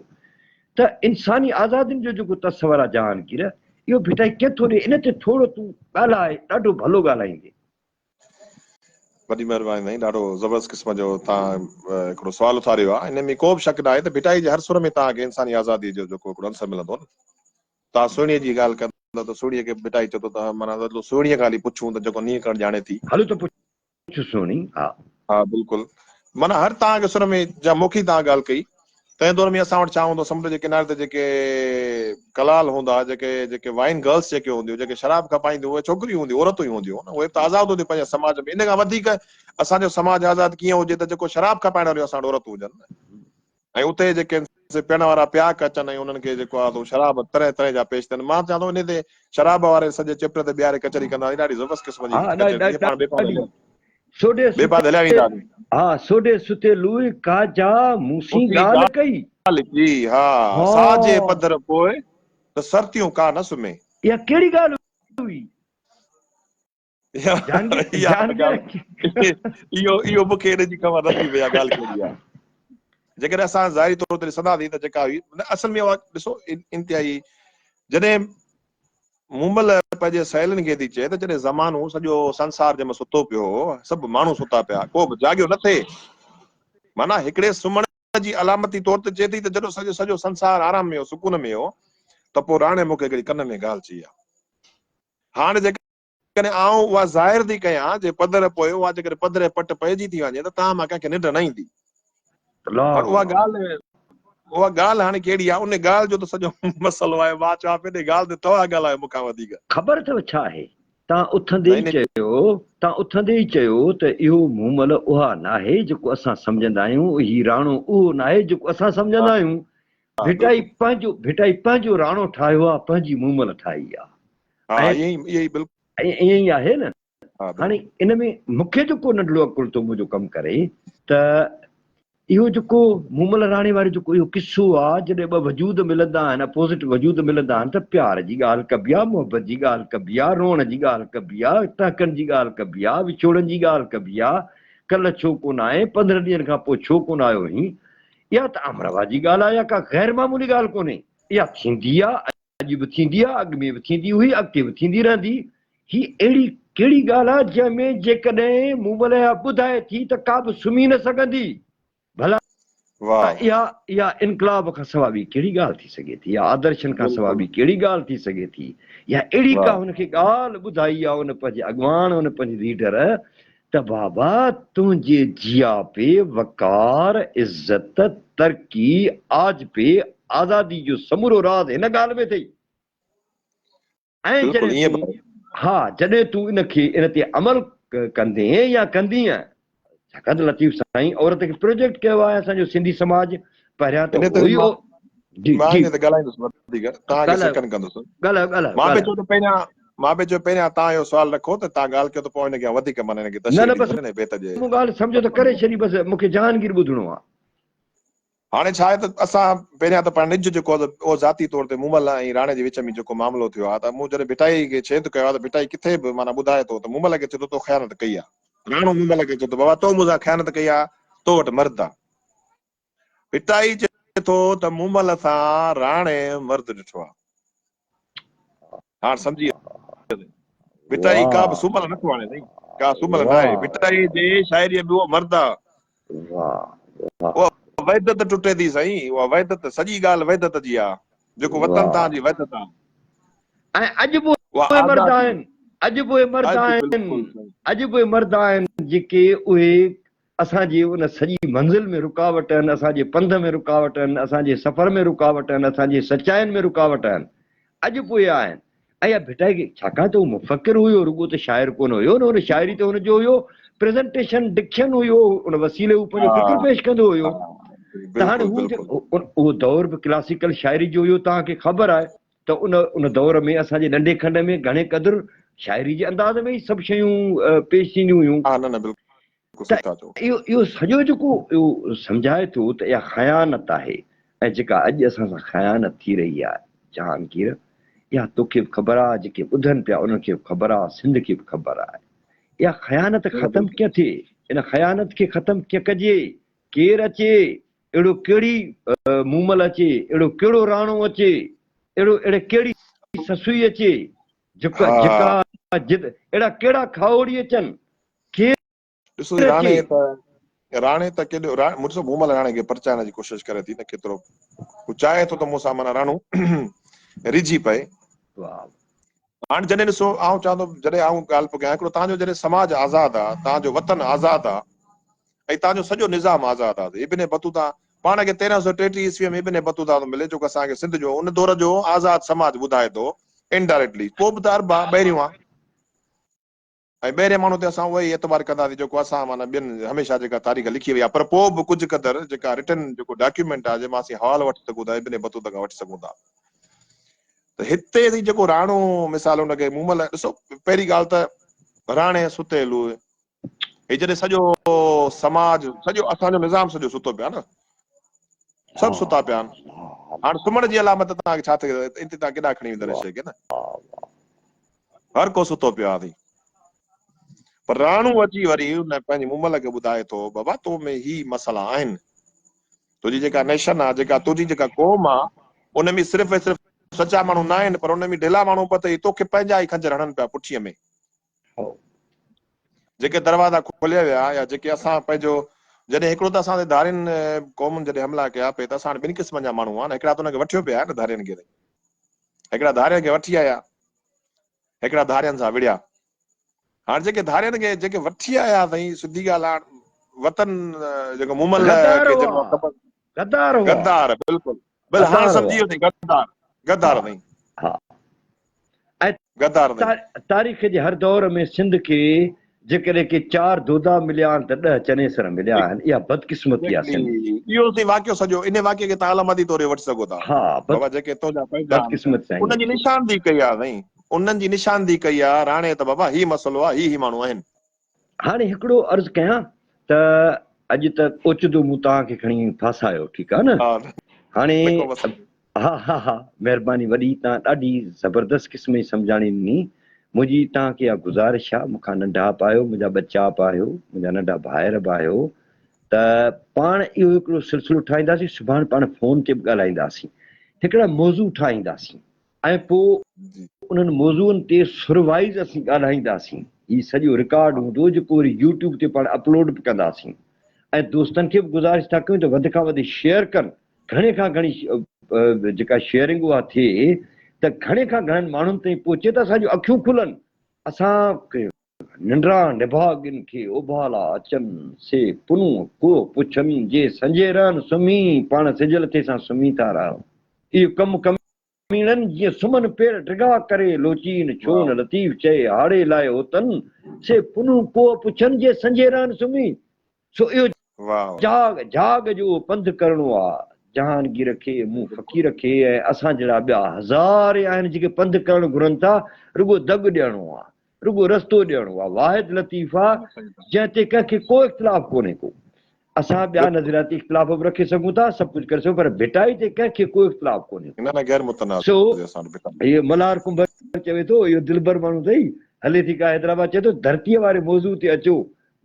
ته انساني آزادين جو جيڪو تصور آهي جهانگير اهو ڀٽائي ڪيئن ٿو ڏي ان تي ٿورو تون ڳالهاء ڏاڍو ڀلو ڳالهائيندين. وڏي مهرباني سائين ڏاڍو زبردست قسم جو توهان هڪڙو سوال اٿاريو آهي ان ۾ ڪو به شڪ ناهي ته ڀٽائي جي هر سر ۾ توهان کي انساني آزادي جو جيڪو هڪڙو عنصر ملندو نه توهان سهڻي جي ڳالهه ڪندا ته سهڻي کي ڀٽائي چوندو ته معنيٰ هلو سهڻي کان هلي پڇون ته جيڪو نينهن ڪرڻ ڄاڻي ٿي. هلو ته پڇ سهڻي ها. ها بلڪل معنيٰ هر توهان کي سر ۾ جا موکي توهان ڳالهه ڪئي تنهن دور ۾ اسان وٽ ڇا هوندو سمنڊ جي ڪناري تي جيڪي ڪلال هوندا جيڪي جيڪي وائن گرلس جيڪي هونديون جيڪي شراب کپائينديون اهي ڇوڪريون هونديون عورتون ئي هونديون اهي به ته آزاد هونديون پنهنجي سماج ۾ ان کان وڌيڪ اسان جو سماج آزاد ڪيئن هجي ته جيڪو شراب کپائڻ واريون اسان وٽ عورتون هجن ۽ اتي جيڪي سي پيئڻ وارا پياڪ اچن ۽ انهن کي جيڪو آهي سو شراب طرح طرح جا پيش ٿين مان چوان ٿو انهي تي شراب واري سڄي چيپٽر تي بيهاري ڪچهري ڪنداسين ڏاڍي زبردست قسم جي ڪچهري ٿيندي پاڻ ٻئي پاڻ سوڍي ٻئي پاسي هليا ستي وينداسين. ها سوڍي ستي لوئي ڪا جا مون سين مون سين ڳالهه ڪئي. ڳالهه ڪئي ها سا جي ها. پڌر پوء ته سرتيون ڪا نه سمهي. اها ڪهڙي ڳالهه هئي؟ اها جهانگير اها ته جهانگير ڳالهه اهو اهو مون کي ان جي خبر نه ٿي پئي اها ڳالهه ڪهڙي آهي. جيڪڏهن اسان ظاهري طور تي ڏسنداسين ته جيڪا هئي نه اصل ۾ اها ڏسو انتهائي جڏهن مومل پنهنجي سهيلين کي ٿي چئي ته جڏهن زمانو سڄو سنسار جنهن ۾ ستو پيو هو، سڀ ماڻهو ستا پيا، ڪو به جاڳيو نه ٿئي. معنيٰ هڪڙي سمهڻ جي علامتي طور تي چئي ٿي ته جڏهن سڄو سڄو سنسار آرام ۾ هو، سڪون ۾ هو ته پوء راڻي مون کي هڪڙي ڪن ۾ ڳالهه چئي آ. هاڻ جيڪڏهن آئون اها ظاهر ٿي ڪيان، جي پڌر پوء اها جيڪڏهن پڌري پٽ پئجي ٿي وڃي ته توهان مان ڪنهن کي ننڊ نه ايندي. هاڻ اها ڳالهه اها ڳالهه هاڻي ڪهڙي آهي ان ڳالهه جو ته سڄو مسئلو آهي مان چوان پيو ان ڳالهه تي توهان ڳالهايو مون کان وڌيڪ. خبر اٿو ڇا آهي تان اٿندي ئي چيو تان اٿندي ئي چيو ته اهو مومل اها ناهي جيڪو اسان سمجهندا آهيون هي راڻو اهو ناهي جيڪو اسان سمجهندا آهيون ڀٽائي پنهنجو ڀٽائي پنهنجو راڻو ٺاهيو آهي پنهنجي مومل ٺاهي آهي ها ائين ئي بلڪل ائين ئي آهي نه هاڻي ان ۾ مون کي جيڪو ننڍڙو عقل ٿو منهنجو ڪم ڪري ته اهو جيڪو مومل راڻي وارو جيڪو اهو قصو آ جڏهن ٻه وجود ملندا آهن اپوزٽ وجود ملندا آهن ته پيار جي ڳالهه ڪبي آ محبت جي ڳالهه ڪبي آ روئڻ جي ڳالهه ڪبي آ ٽهڪن جي ڳالهه ڪبي آ وڇوڙن جي ڳالهه ڪبي آ ڪلهه ڇو ڪونه آئين 15 ڏينهن کان پوء ڇو ڪونه آيو هين اها ته عام رواجي ڳالهه آ اها ڪا غير معمولي ڳالهه ڪونهي اها ٿيندي آ اڄ به ٿيندي آ، اڳ ۾ به ٿيندي هئي، اڳتي به ٿيندي رهندي. هي اهڙي ڪهڙي ڳالهه آ جنهن ۾ جيڪڏهن مومل اها ٻڌائي ٿي ته ڪا به سمهي نه سگهندي. ڀلا اها اها انقلاب کان سوا ٻي ڪهڙي ڳالهه ٿي سگهي ٿي يا آدرشن کان سوا ٻي ڪهڙي ڳالهه ٿي سگهي ٿي يا اهڙي ڪا هن کي ڳالهه ٻڌائي آ ان پنهنجي اڳواڻ ان پنهنجي ليڊر ته بابا تنهنجي جياپي، وقار، عزت، ترقي، آجپي، آزادي جو سمورو راز هن ڳالهه ۾ اٿئي. ۽ بلڪل جڏهن ائين تون به آهي. ها جڏهن تون ان کي ان تي عمل ڪندين يا ڪندينء، ڇاڪاڻ ته لطيف سائين عورت کي پروجيڪٽ ڪيو آهي اسان جو سنڌي سماج پهريان ته ان تي اهو ئي مان جي مان جي ان تي ڳالهائيندس وڌيڪ توهان کي ڳالهايو سيڪنڊ ڪندس. ڳالهايو ڳالهايو مان پئي ڳالهايو. چيو ته پهريان مان پئي چيو پهريان توهان اهو سوال رکو ته توهان ڳالهه ڪيو ته پوء ان کي وڌيڪ معنيٰ ان کي نه تشريح نه بس ڏيندس نه بيت جي مون ڳالهه سمجهو ته مضمون ڪري ۾. ڇڏي بس مون کي جهانگير ٻڌڻو آهي. هاڻي ڇا آهي ته اسان پهريان ته پاڻ نج جيڪو آهي اهو ذاتي طور تي مومل ۽ راڻي جي وچ ۾ جيڪو معاملو ٿيو آهي ته مون جڏهن ڀٽائي کي ڇيد ڪيو آهي ته ڀٽائي ڪٿي به معنيٰ ٻڌائي ٿو ته مومل کي چئي ٿو تو خيانت ڪئي آهي. راڻو مومل کي چئي ٿو بابا تو مون سان خيانت ڪئي آهي تو وٽ مرد آهي. ڀٽائي چئي ٿو ته مومل سان راڻي مرد ڏٺو آهي. هاڻ سمجهي ويس. ڀٽائي ڪا به سومل نٿو آڻي سائين، ڪا سومل ناهي. ڀٽائي جي شاعريء ۾ اهو مرد آ. اها وحدت ٽٽي ٿي سائين، اها وحدت، سڄي ڳالهه وحدت جي آ. جيڪو وطن تان جي وحدت آ. ۽ اڄ به اها اهي مرد آزادي. آهن، اڄ به اهي مرد آهن، اڄ به اهي مرد آهن جيڪي اهي اسان جي ان سڄي منزل ۾ رڪاوٽ آهن، اسان جي پنڌ ۾ رڪاوٽ آهن، اسان جي سفر ۾ رڪاوٽ آهن، اسان جي سچاين ۾ رڪاوٽ آهن. اڄ به اهي آهن. ۽ اها ڀٽائي کي ڇاڪاڻ ته هو مفڪر هيو، رڳو ته شاعر ڪونه هيو نه، هن شاعري ته هن جو هيو پريزنٽيشن، ڊڪشن هيو، ان وسيلي هو پنهنجو فڪر پيش ڪندو هيو. ته هاڻي هو اهو دور به ڪلاسيڪل شاعري جو هيو، توهان کي خبر آهي ته ان ان دور ۾ اسان جي ننڍي کنڊ ۾ گهڻي قدر شاعري جي انداز ۾ ئي سڀ شيون پيش ٿينديون هيون. ها نه نه بلڪل ته صحيح ٿا چئو. اهو اهو سڄو جيڪو اهو سمجهائي ٿو ته اها خيانت آهي ۽ جيڪا اڄ اسان سان خيانت ٿي رهي آهي جهانگير اها توکي به خبر آهي جيڪي ٻڌن پيا انهن کي به خبر آهي سنڌ کي به خبر آهي اها خيانت ختم ڪيئن ٿئي ان خيانت کي ختم ڪيئن ڪجي ڪير اچي اهڙو ڪهڙي مومل اچي، اهڙو ڪهڙو راڻو اچي، اهڙو اهڙي ڪهڙي سسئي اچي، جڪ جڪا جد اهڙا ڪهڙا کاهوڙي اچن، ڪير ڏسو جي راڻي اچي. ته راڻي ته ڪيڏو مون ڏسو مومل راڻي کي پرچائڻ جي ڪوشش ڪري ٿي نه ڪيترو هو چاهي ٿو ته مون سان معنيٰ راڻو ريجهي پئي. واهه. هاڻ جڏهن ڏسو آئون چوان ٿو جڏهن آئون ڳالهه پيو ڪيان هڪڙو تان جو جڏهن سماج آزاد آ تان جو وطن آزاد آ ۽ تان جو سڄو نظام آزاد آ. ابن بطوطه پاڻ کي 1333 عيسويء ۾ ابن بطوطه ٿو ملي جيڪو اسان کي سنڌ جو ان دور جو آزاد سماج ٻڌائي ٿو Indirectly پوء به ته عرب آ ٻاهريون آ ۽ ٻاهرين ماڻهو تي اسان اهو ئي اعتبار ڪنداسين جيڪو اسان معنيٰ ٻين هميشه جيڪا تاريخ لکي وئي آ پر پوء به ڪجهه قدر جيڪا رٽن جيڪو ڊاڪيومينٽ آ جنهن مان اسين حوالو وٺي سگهون ٿا ابن بطوطه کان وٺي سگهون ٿا ته هتي سائين جيڪو راڻو مثال ان کي مومل ڏسو پهرين ڳالهه ته راڻي ستي لوء هي جڏهن سڄو سماج سڄو اسان جو نظام سڄو ستو پيو آهي نه سڀ ستا پيا آهن هاڻ سمهڻ جي علامت توهان کي ڇا ٿي ان تي توهان ڪيڏانهن کڻي ويندا شيء کي نه هر ڪو ستو پيو آهي پر راڻو اچي وري ان پنهنجي مومل کي ٻڌائي ٿو بابا تو ۾ هي مسئلا آهن تنهنجي جيڪا نيشن آ جيڪا تنهنجي جيڪا قوم آ ان ۾ صرف ۽ صرف سچا ماڻهو نه آهن پر ان ۾ ڍلا ماڻهو به اٿئي توکي پنهنجا ئي خنجر هڻن پيا پٺيء ۾ جيڪي دروازا کوليا ويا يا جيڪي اسان پنهنجو جڏهن هڪڙو ته اسان تي ڌارين قومن جڏهن حملا ڪيا پئي ته اسان هاڻي ٻن قسمن جا ماڻهو هئا نه هڪڙا ته انهن کي وٺيو پيا نه ڌارين کي هڪڙا ڌارين کي وٺي آيا هڪڙا ڌارين سان وڙهيا هاڻي جيڪي ڌارين کي جيڪي وٺي آيا سائين سڌي ڳالهه هاڻ وطن جيڪو مومل غدار کي هئا جنهن خبر غدار هئا غدار بلڪل بل هاڻ سمجهي ويو سائين غدار غدار سائين ها ۽ غدار سائين. تاريخ جي هر دور ۾ سنڌ کي جيڪڏهن ڪي چار دودا مليا آهن ته ڏهه چنيسر مليا آهن. اها بدقسمتي آهي سنڌ جي. اهو سائين واقعو سڄو انهي واقعي کي توهان علامتي طور وٺي سگهو ٿا. ها بابا جيڪي تنهنجا پنهنجا آهن بدقسمتي سائين. انهن جي نشاندهي ڪئي آهي سائين انهن جي نشاندهي ڪئي آهي راڻي ته بابا هي مسئلو آهي هي هي ماڻهو آهن. هاڻي هڪڙو عرض ڪيان ته اڄ ته اوچتو مون توهان کي کڻي ڦاسايو ٺيڪ آهي نه هاڻي ها ها ها مهرباني وڏي توهان ڏاڍي زبردست قسم جي سمجهاڻي ڏني منهنجي توهان کي اها گذارش آهي مون کان ننڍا به آهيو منهنجا ٻچا به آهيو منهنجا ننڍا ڀائر به آهيو ته پاڻ اهو هڪڙو سلسلو ٺاهينداسين سڀاڻ پاڻ فون تي به ڳالهائينداسين هڪڙا موضوع ٺاهينداسين ۽ پوء انهن موضوعن تي سروائيز اسين ڳالهائينداسين. هي سڄو رڪارڊ هوندو جيڪو وري يوٽيوب تي پاڻ اپلوڊ به ڪنداسين ۽ دوستن کي به گذارش ٿا ڪيون ته وڌ کان وڌ شيئر ڪن گهڻي کان گهڻي جيڪا شيئرنگ اها ٿئي ته گهڻي کان گهڻن ماڻهن تائين پهچي ته اسان جون اکيون کلن اسان ننڊا نڀاڳين کي اوڀالا اچن سي پنهون ڪوهه پڇن جي سنجهي رهن سمهي پاڻ سج لٿي سان سمهي ٿا رهن اهو ڪم ڪميڻن جيئن سمهن پير ڊگها ڪري لوچين ڇو نه لطيف چئي هاڙي لاء هوتن سي پنهون ڪوهه پڇن جي سنجهي رهن سمهي سو اهو جاڳ جاڳ جو اهو پنڌ ڪرڻو آ جهانگير کي، مون فقير کي ۽ اسان جهڙا ٻيا هزارين آهن جيڪي پنڌ ڪرڻ گهرن ٿا، رڳو دڳ ڏيڻو آ، رڳو رستو ڏيڻو آ، واحد لطيف آ جنهن تي ڪنهن کي ڪو اختلاف ڪونهي ڪو. اسان ٻيا نظرياتي اختلاف به رکي سگهون ٿا، سڀ ڪجهه ڪري سگهون پر ڀٽائي تي ڪنهن کي ڪو اختلاف ڪونهي ڪو. نه نه غير متنازع سو اسان وٽ ڀٽائي. هيء ملهار ڪنڀر چوي ٿو، اهو دلبر ماڻهو اٿئي، هلي ٿي ڪا حيدرآباد چئي ٿو ڌرتيء واري موضوع تي اچو،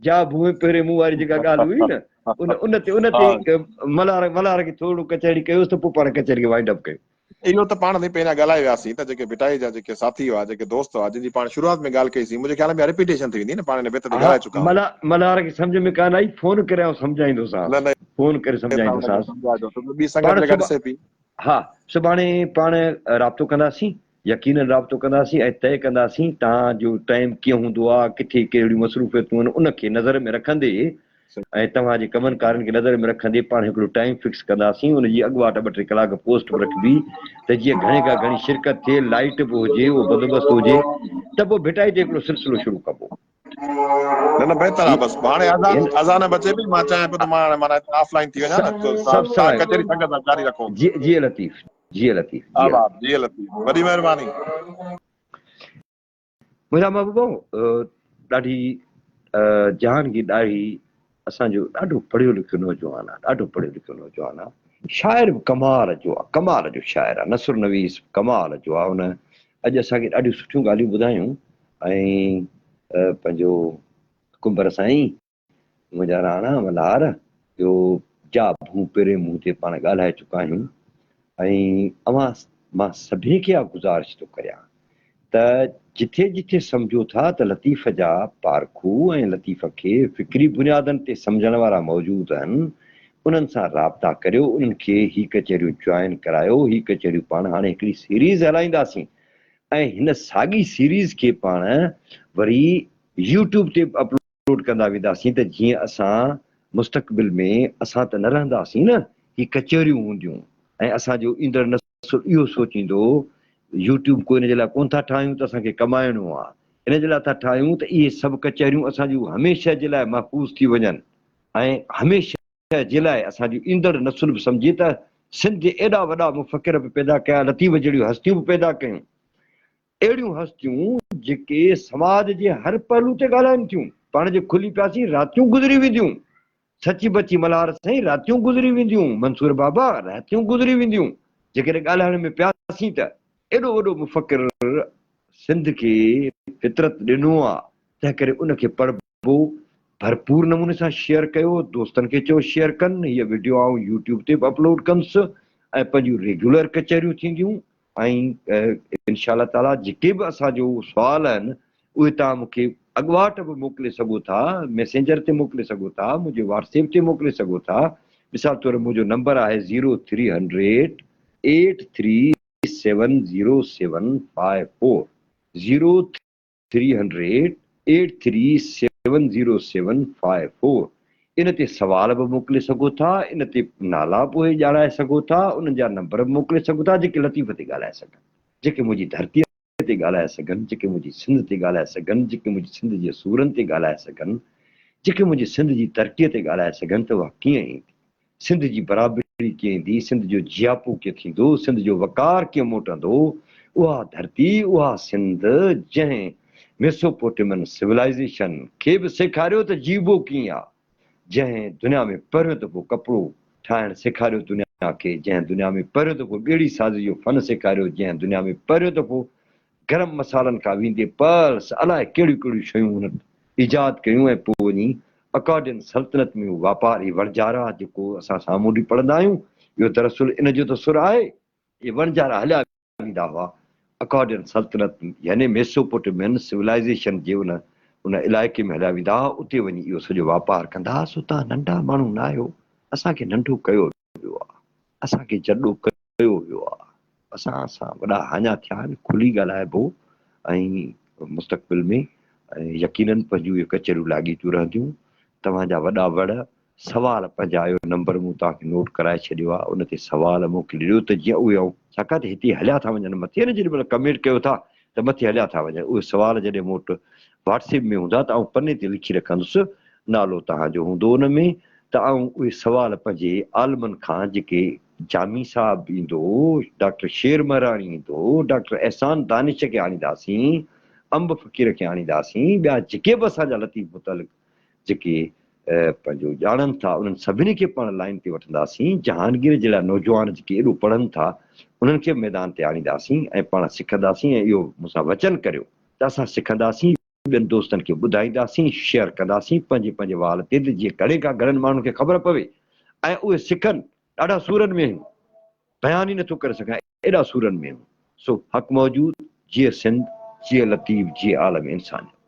جا ڀونء پهرين مون واري جيڪا ڳالهه هئي نه ان ان تي ان تي ملهار ملهار کي ٿورڙو ڪچهري ڪيوس ته پوء پاڻ ڪچهري کي وائنڊ اپ ڪيو. اهو ته پاڻ سائين پهريان ڳالهائي وياسين ته جيڪي ڀٽائي جا جيڪي ساٿي هئا جيڪي دوست هئا جن جي پاڻ شروعات ۾ ڳالهه ڪئي سين منهنجي خيال ۾ اها رپيٽيشن ٿي ويندي نه پاڻ ان بيت تي ها ڳالهائي چڪا آهيون. ملهار کي سمجهه ۾ ڪانه آئي فون ڪري آئون سمجهائيندوسانس نه نه فون ڪري توهان ان کي سمجهائيندوسانس سمجهائجو ڇو ته ٻي سنگت پاڻ جيڪا سڀ ڏسي پئي. ها سڀاڻي پاڻ رابطو ڪنداسين يقينن رابطو ڪنداسين ۽ طئي ڪنداسين توهان جو ٽائيم ڪيئن هوندو آ ڪٿي ڪهڙيون مصروفيتون آهن ان کي نظر ۾ رکندي ۽ توهان جي ڪمن ڪارين کي نظر ۾ رکندي پاڻ هڪڙو ٽائيم فڪس ڪنداسين ان جي اڳواٽ ٻه ٽي ڪلاڪ پوسٽ به رکبي ته جيئن گهڻي کان گهڻي شرڪت ٿئي لائيٽ به هجي اهو بندوبست هجي ته پوء ڀٽائي تي هڪڙو سلسلو شروع ڪبو. نه نه بهتر آ بس هاڻي اذان اذان به اچي پئي مان چاهيان پيو ته مان هاڻي معنيٰ هتان آف لائين ٿي وڃان نه ته سڀ توهان ڪچهري سنگت سان جاري رکو. جي جي لطيف جي لطيف جي آباد جي لطيف وڏي مهرباني. منهنجا محبوبو ڏاڍي جهانگير ڏاهري اسان جو ڏاڍو پڙهيو لکيو نوجوان آ ڏاڍو پڙهيو لکيو نوجوان آ شاعر به ڪمال جو آ ڪمال جو شاعر آ نثر نويس به ڪمال جو آ ان اڄ اسان کي ڏاڍيون سٺيون ڳالهيون ٻڌايون ۽ پنهنجو ڪنڀر سائين منهنجا راڻا ملهار جو جا ڀون پرين منهن تي پاڻ ڳالهائي چڪا آهيون ۽ اوهان مان سڀني کي اها گذارش ٿو ڪريان ته جٿي جٿي سمجهو ٿا ته لطيف جا پارکو ۽ لطيف کي فڪري بنيادن تي سمجهڻ وارا موجود آهن انهن سان رابطا ڪريو انهن کي هي ڪچهريون جوائن ڪرايو هي ڪچهريون پاڻ هاڻي هڪڙي سيريز هلائينداسين ۽ هن ساڳي سيريز کي پاڻ وري يوٽيوب تي به اپلوڊ ڪندا وينداسين ته جيئن اسان مستقبل ۾ اسان ته نه رهنداسين نه هي ڪچهريون هونديون ۽ اسان جو ايندڙ نسل اهو سوچيندو يوٽيوب ڪو ان جي لاء ڪونه ٿا ٺاهيون ته اسان کي ڪمائڻو آهي ان جي لاء ٿا ٺاهيون ته اهي سڀ ڪچهريون اسان جون هميشه جي لاء محفوظ ٿي وڃن ۽ هميشه جي لاء اسان جو ايندڙ نسل به سمجهي ته سنڌ ايڏا وڏا مفڪر به پيدا ڪيا، لطيف جهڙيون هستيون به پيدا ڪيون، اهڙيون هستيون جيڪي سماج جي هر پهلو تي ڳالهائين ٿيون. پاڻ جي کلي پياسين راتيون گذري وينديون، سچي بچي ملهار سائين راتيون گذري وينديون، منصور بابا راتيون گذري وينديون، جيڪڏهن ڳالهائڻ ۾ پياسين ته ايڏو وڏو مفڪر سنڌ کي فطرت ڏنو آ، تنهنڪري ان کي پڙهبو. پوء ڀرپور نموني سان شيئر ڪيو دوستن کي چئو شيئر ڪن هيء وڊيو آئون يوٽيوب تي به اپلوڊ ڪندس ۽ پنهنجون ريگيولر ڪچهريون ٿينديون ۽ انشاء الله تعالي جيڪي به اسان جو سوال آهن اهي توهان مون کي اڳواٽ به موڪلي سگهو ٿا ميسينجر تي موڪلي سگهو ٿا منهنجي واٽس ايپ تي موڪلي سگهو ٿا مثال طور منهنجو نمبر آهي zero three hundred eight three seven zero seven five four zero three hundred eight three seven zero seven five four ان تي سوال به موڪلي سگهو ٿا ان تي نالا به اهي ڄاڻائي سگهو ٿا انهن جا نمبر به موڪلي سگهو ٿا جيڪي لطيف تي ڳالهائي سگهن جيڪي منهنجي ڌرتي تي ڳالهائي سگهن جيڪي منهنجي سنڌ تي ڳالهائي سگهن جيڪي منهنجي سنڌ جي سورن تي ڳالهائي سگهن جيڪي منهنجي سنڌ جي ترقي تي ڳالهائي سگهن ته اها ڪيئن ايندي سنڌ جي برابري ڪيئن ايندي، سنڌ جو جياپو ڪيئن ٿيندو، سنڌ جو وقار ڪيئن موٽندو، اها ڌرتي، اها سنڌ جنهن ميسوپوٽيمن سولائيزيشن کي به سيکاريو ته جيئبو ڪيئن آ، جنهن دنيا ۾ پهريون دفعو ڪپڙو ٺاهڻ سيکاريو دنيا کي، جنهن دنيا ۾ پهريون دفعو ٻيڙي سازي جو فن سيکاريو، جنهن دنيا ۾ پهريون دفعو گرم مصالحن کان ويندي پرس الائي ڪهڙيون ڪهڙيون شيون هن ايجاد ڪيون ۽ پوء وڃي اڪارڊين سلطنت ۾ اهو واپار هي وڻجارا جيڪو اسان سامونڊي پڙهندا آهيون اهو دراصل ان جو ته سر آهي. اهي وڻجارا هليا ويندا هئا اڪارڊين سلطنت يعني ميسوپوٽيمين سولائيزيشن جي ان ان علائقي ۾ هليا ويندا هئا، اتي وڃي اهو سڄو واپار ڪندا هئا، سو توهان ننڍا ماڻهو نه آهيو، اسان کي ننڍو ڪيو ويو آهي، اسان کي جڏو ڪيو ويو آهي، اسان سان وڏا هاڃا ٿيا آهن، کلي ڳالهائبو ۽ مستقبل ۾ يقينن پنهنجون اهي ڪچهريون لاڳيتيون رهنديون، توهان جا وڏا وڙ سوال پنهنجا اهو نمبر مون توهان کي نوٽ ڪرائي ڇڏيو آهي ان تي سوال موڪلي ڏيو ته جيئن اهي آئون ڇاڪاڻ ته هتي هليا ٿا وڃن مٿي نه جيڏي مهل ڪمينٽ ڪيو ٿا ته مٿي هليا ٿا وڃن اهي سوال جڏهن مون وٽ واٽس ايپ ۾ هوندا ته آئون پني تي لکي رکندس نالو توهان جو هوندو ان ۾ ته آئون اهي سوال پنهنجي عالمن کان جيڪي جامي صاحب ايندو ڊاڪٽر شير مهراڻي ايندو ڊاڪٽر احسان دانش کي آڻينداسين انب فقير کي آڻينداسين ٻيا جيڪي به اسان جا لطيف متعلق جيڪي پنهنجو ڄاڻن ٿا انهن سڀني کي پاڻ لائين تي وٺنداسين، جهانگير جهڙا نوجوان جيڪي ايڏو پڙهن ٿا انهن کي به ميدان تي آڻينداسين ۽ پاڻ سکنداسين ۽ اهو مون سان وچن ڪريو ته اسان سکنداسين ٻين دوستن کي ٻڌائينداسين شيئر ڪنداسين پنهنجي پنهنجي وال تي ته جيئن گهڻي کان گهڻن ماڻهن کي خبر پوي ۽ اهي سکن ڏاڍا سورن ۾ آهيون بيان ئي نٿو ڪري سگهان ايڏا سورن ۾ آهيون سو حق موجود جيئي سنڌ جيئي لطيف جيئي عالم انسانيت.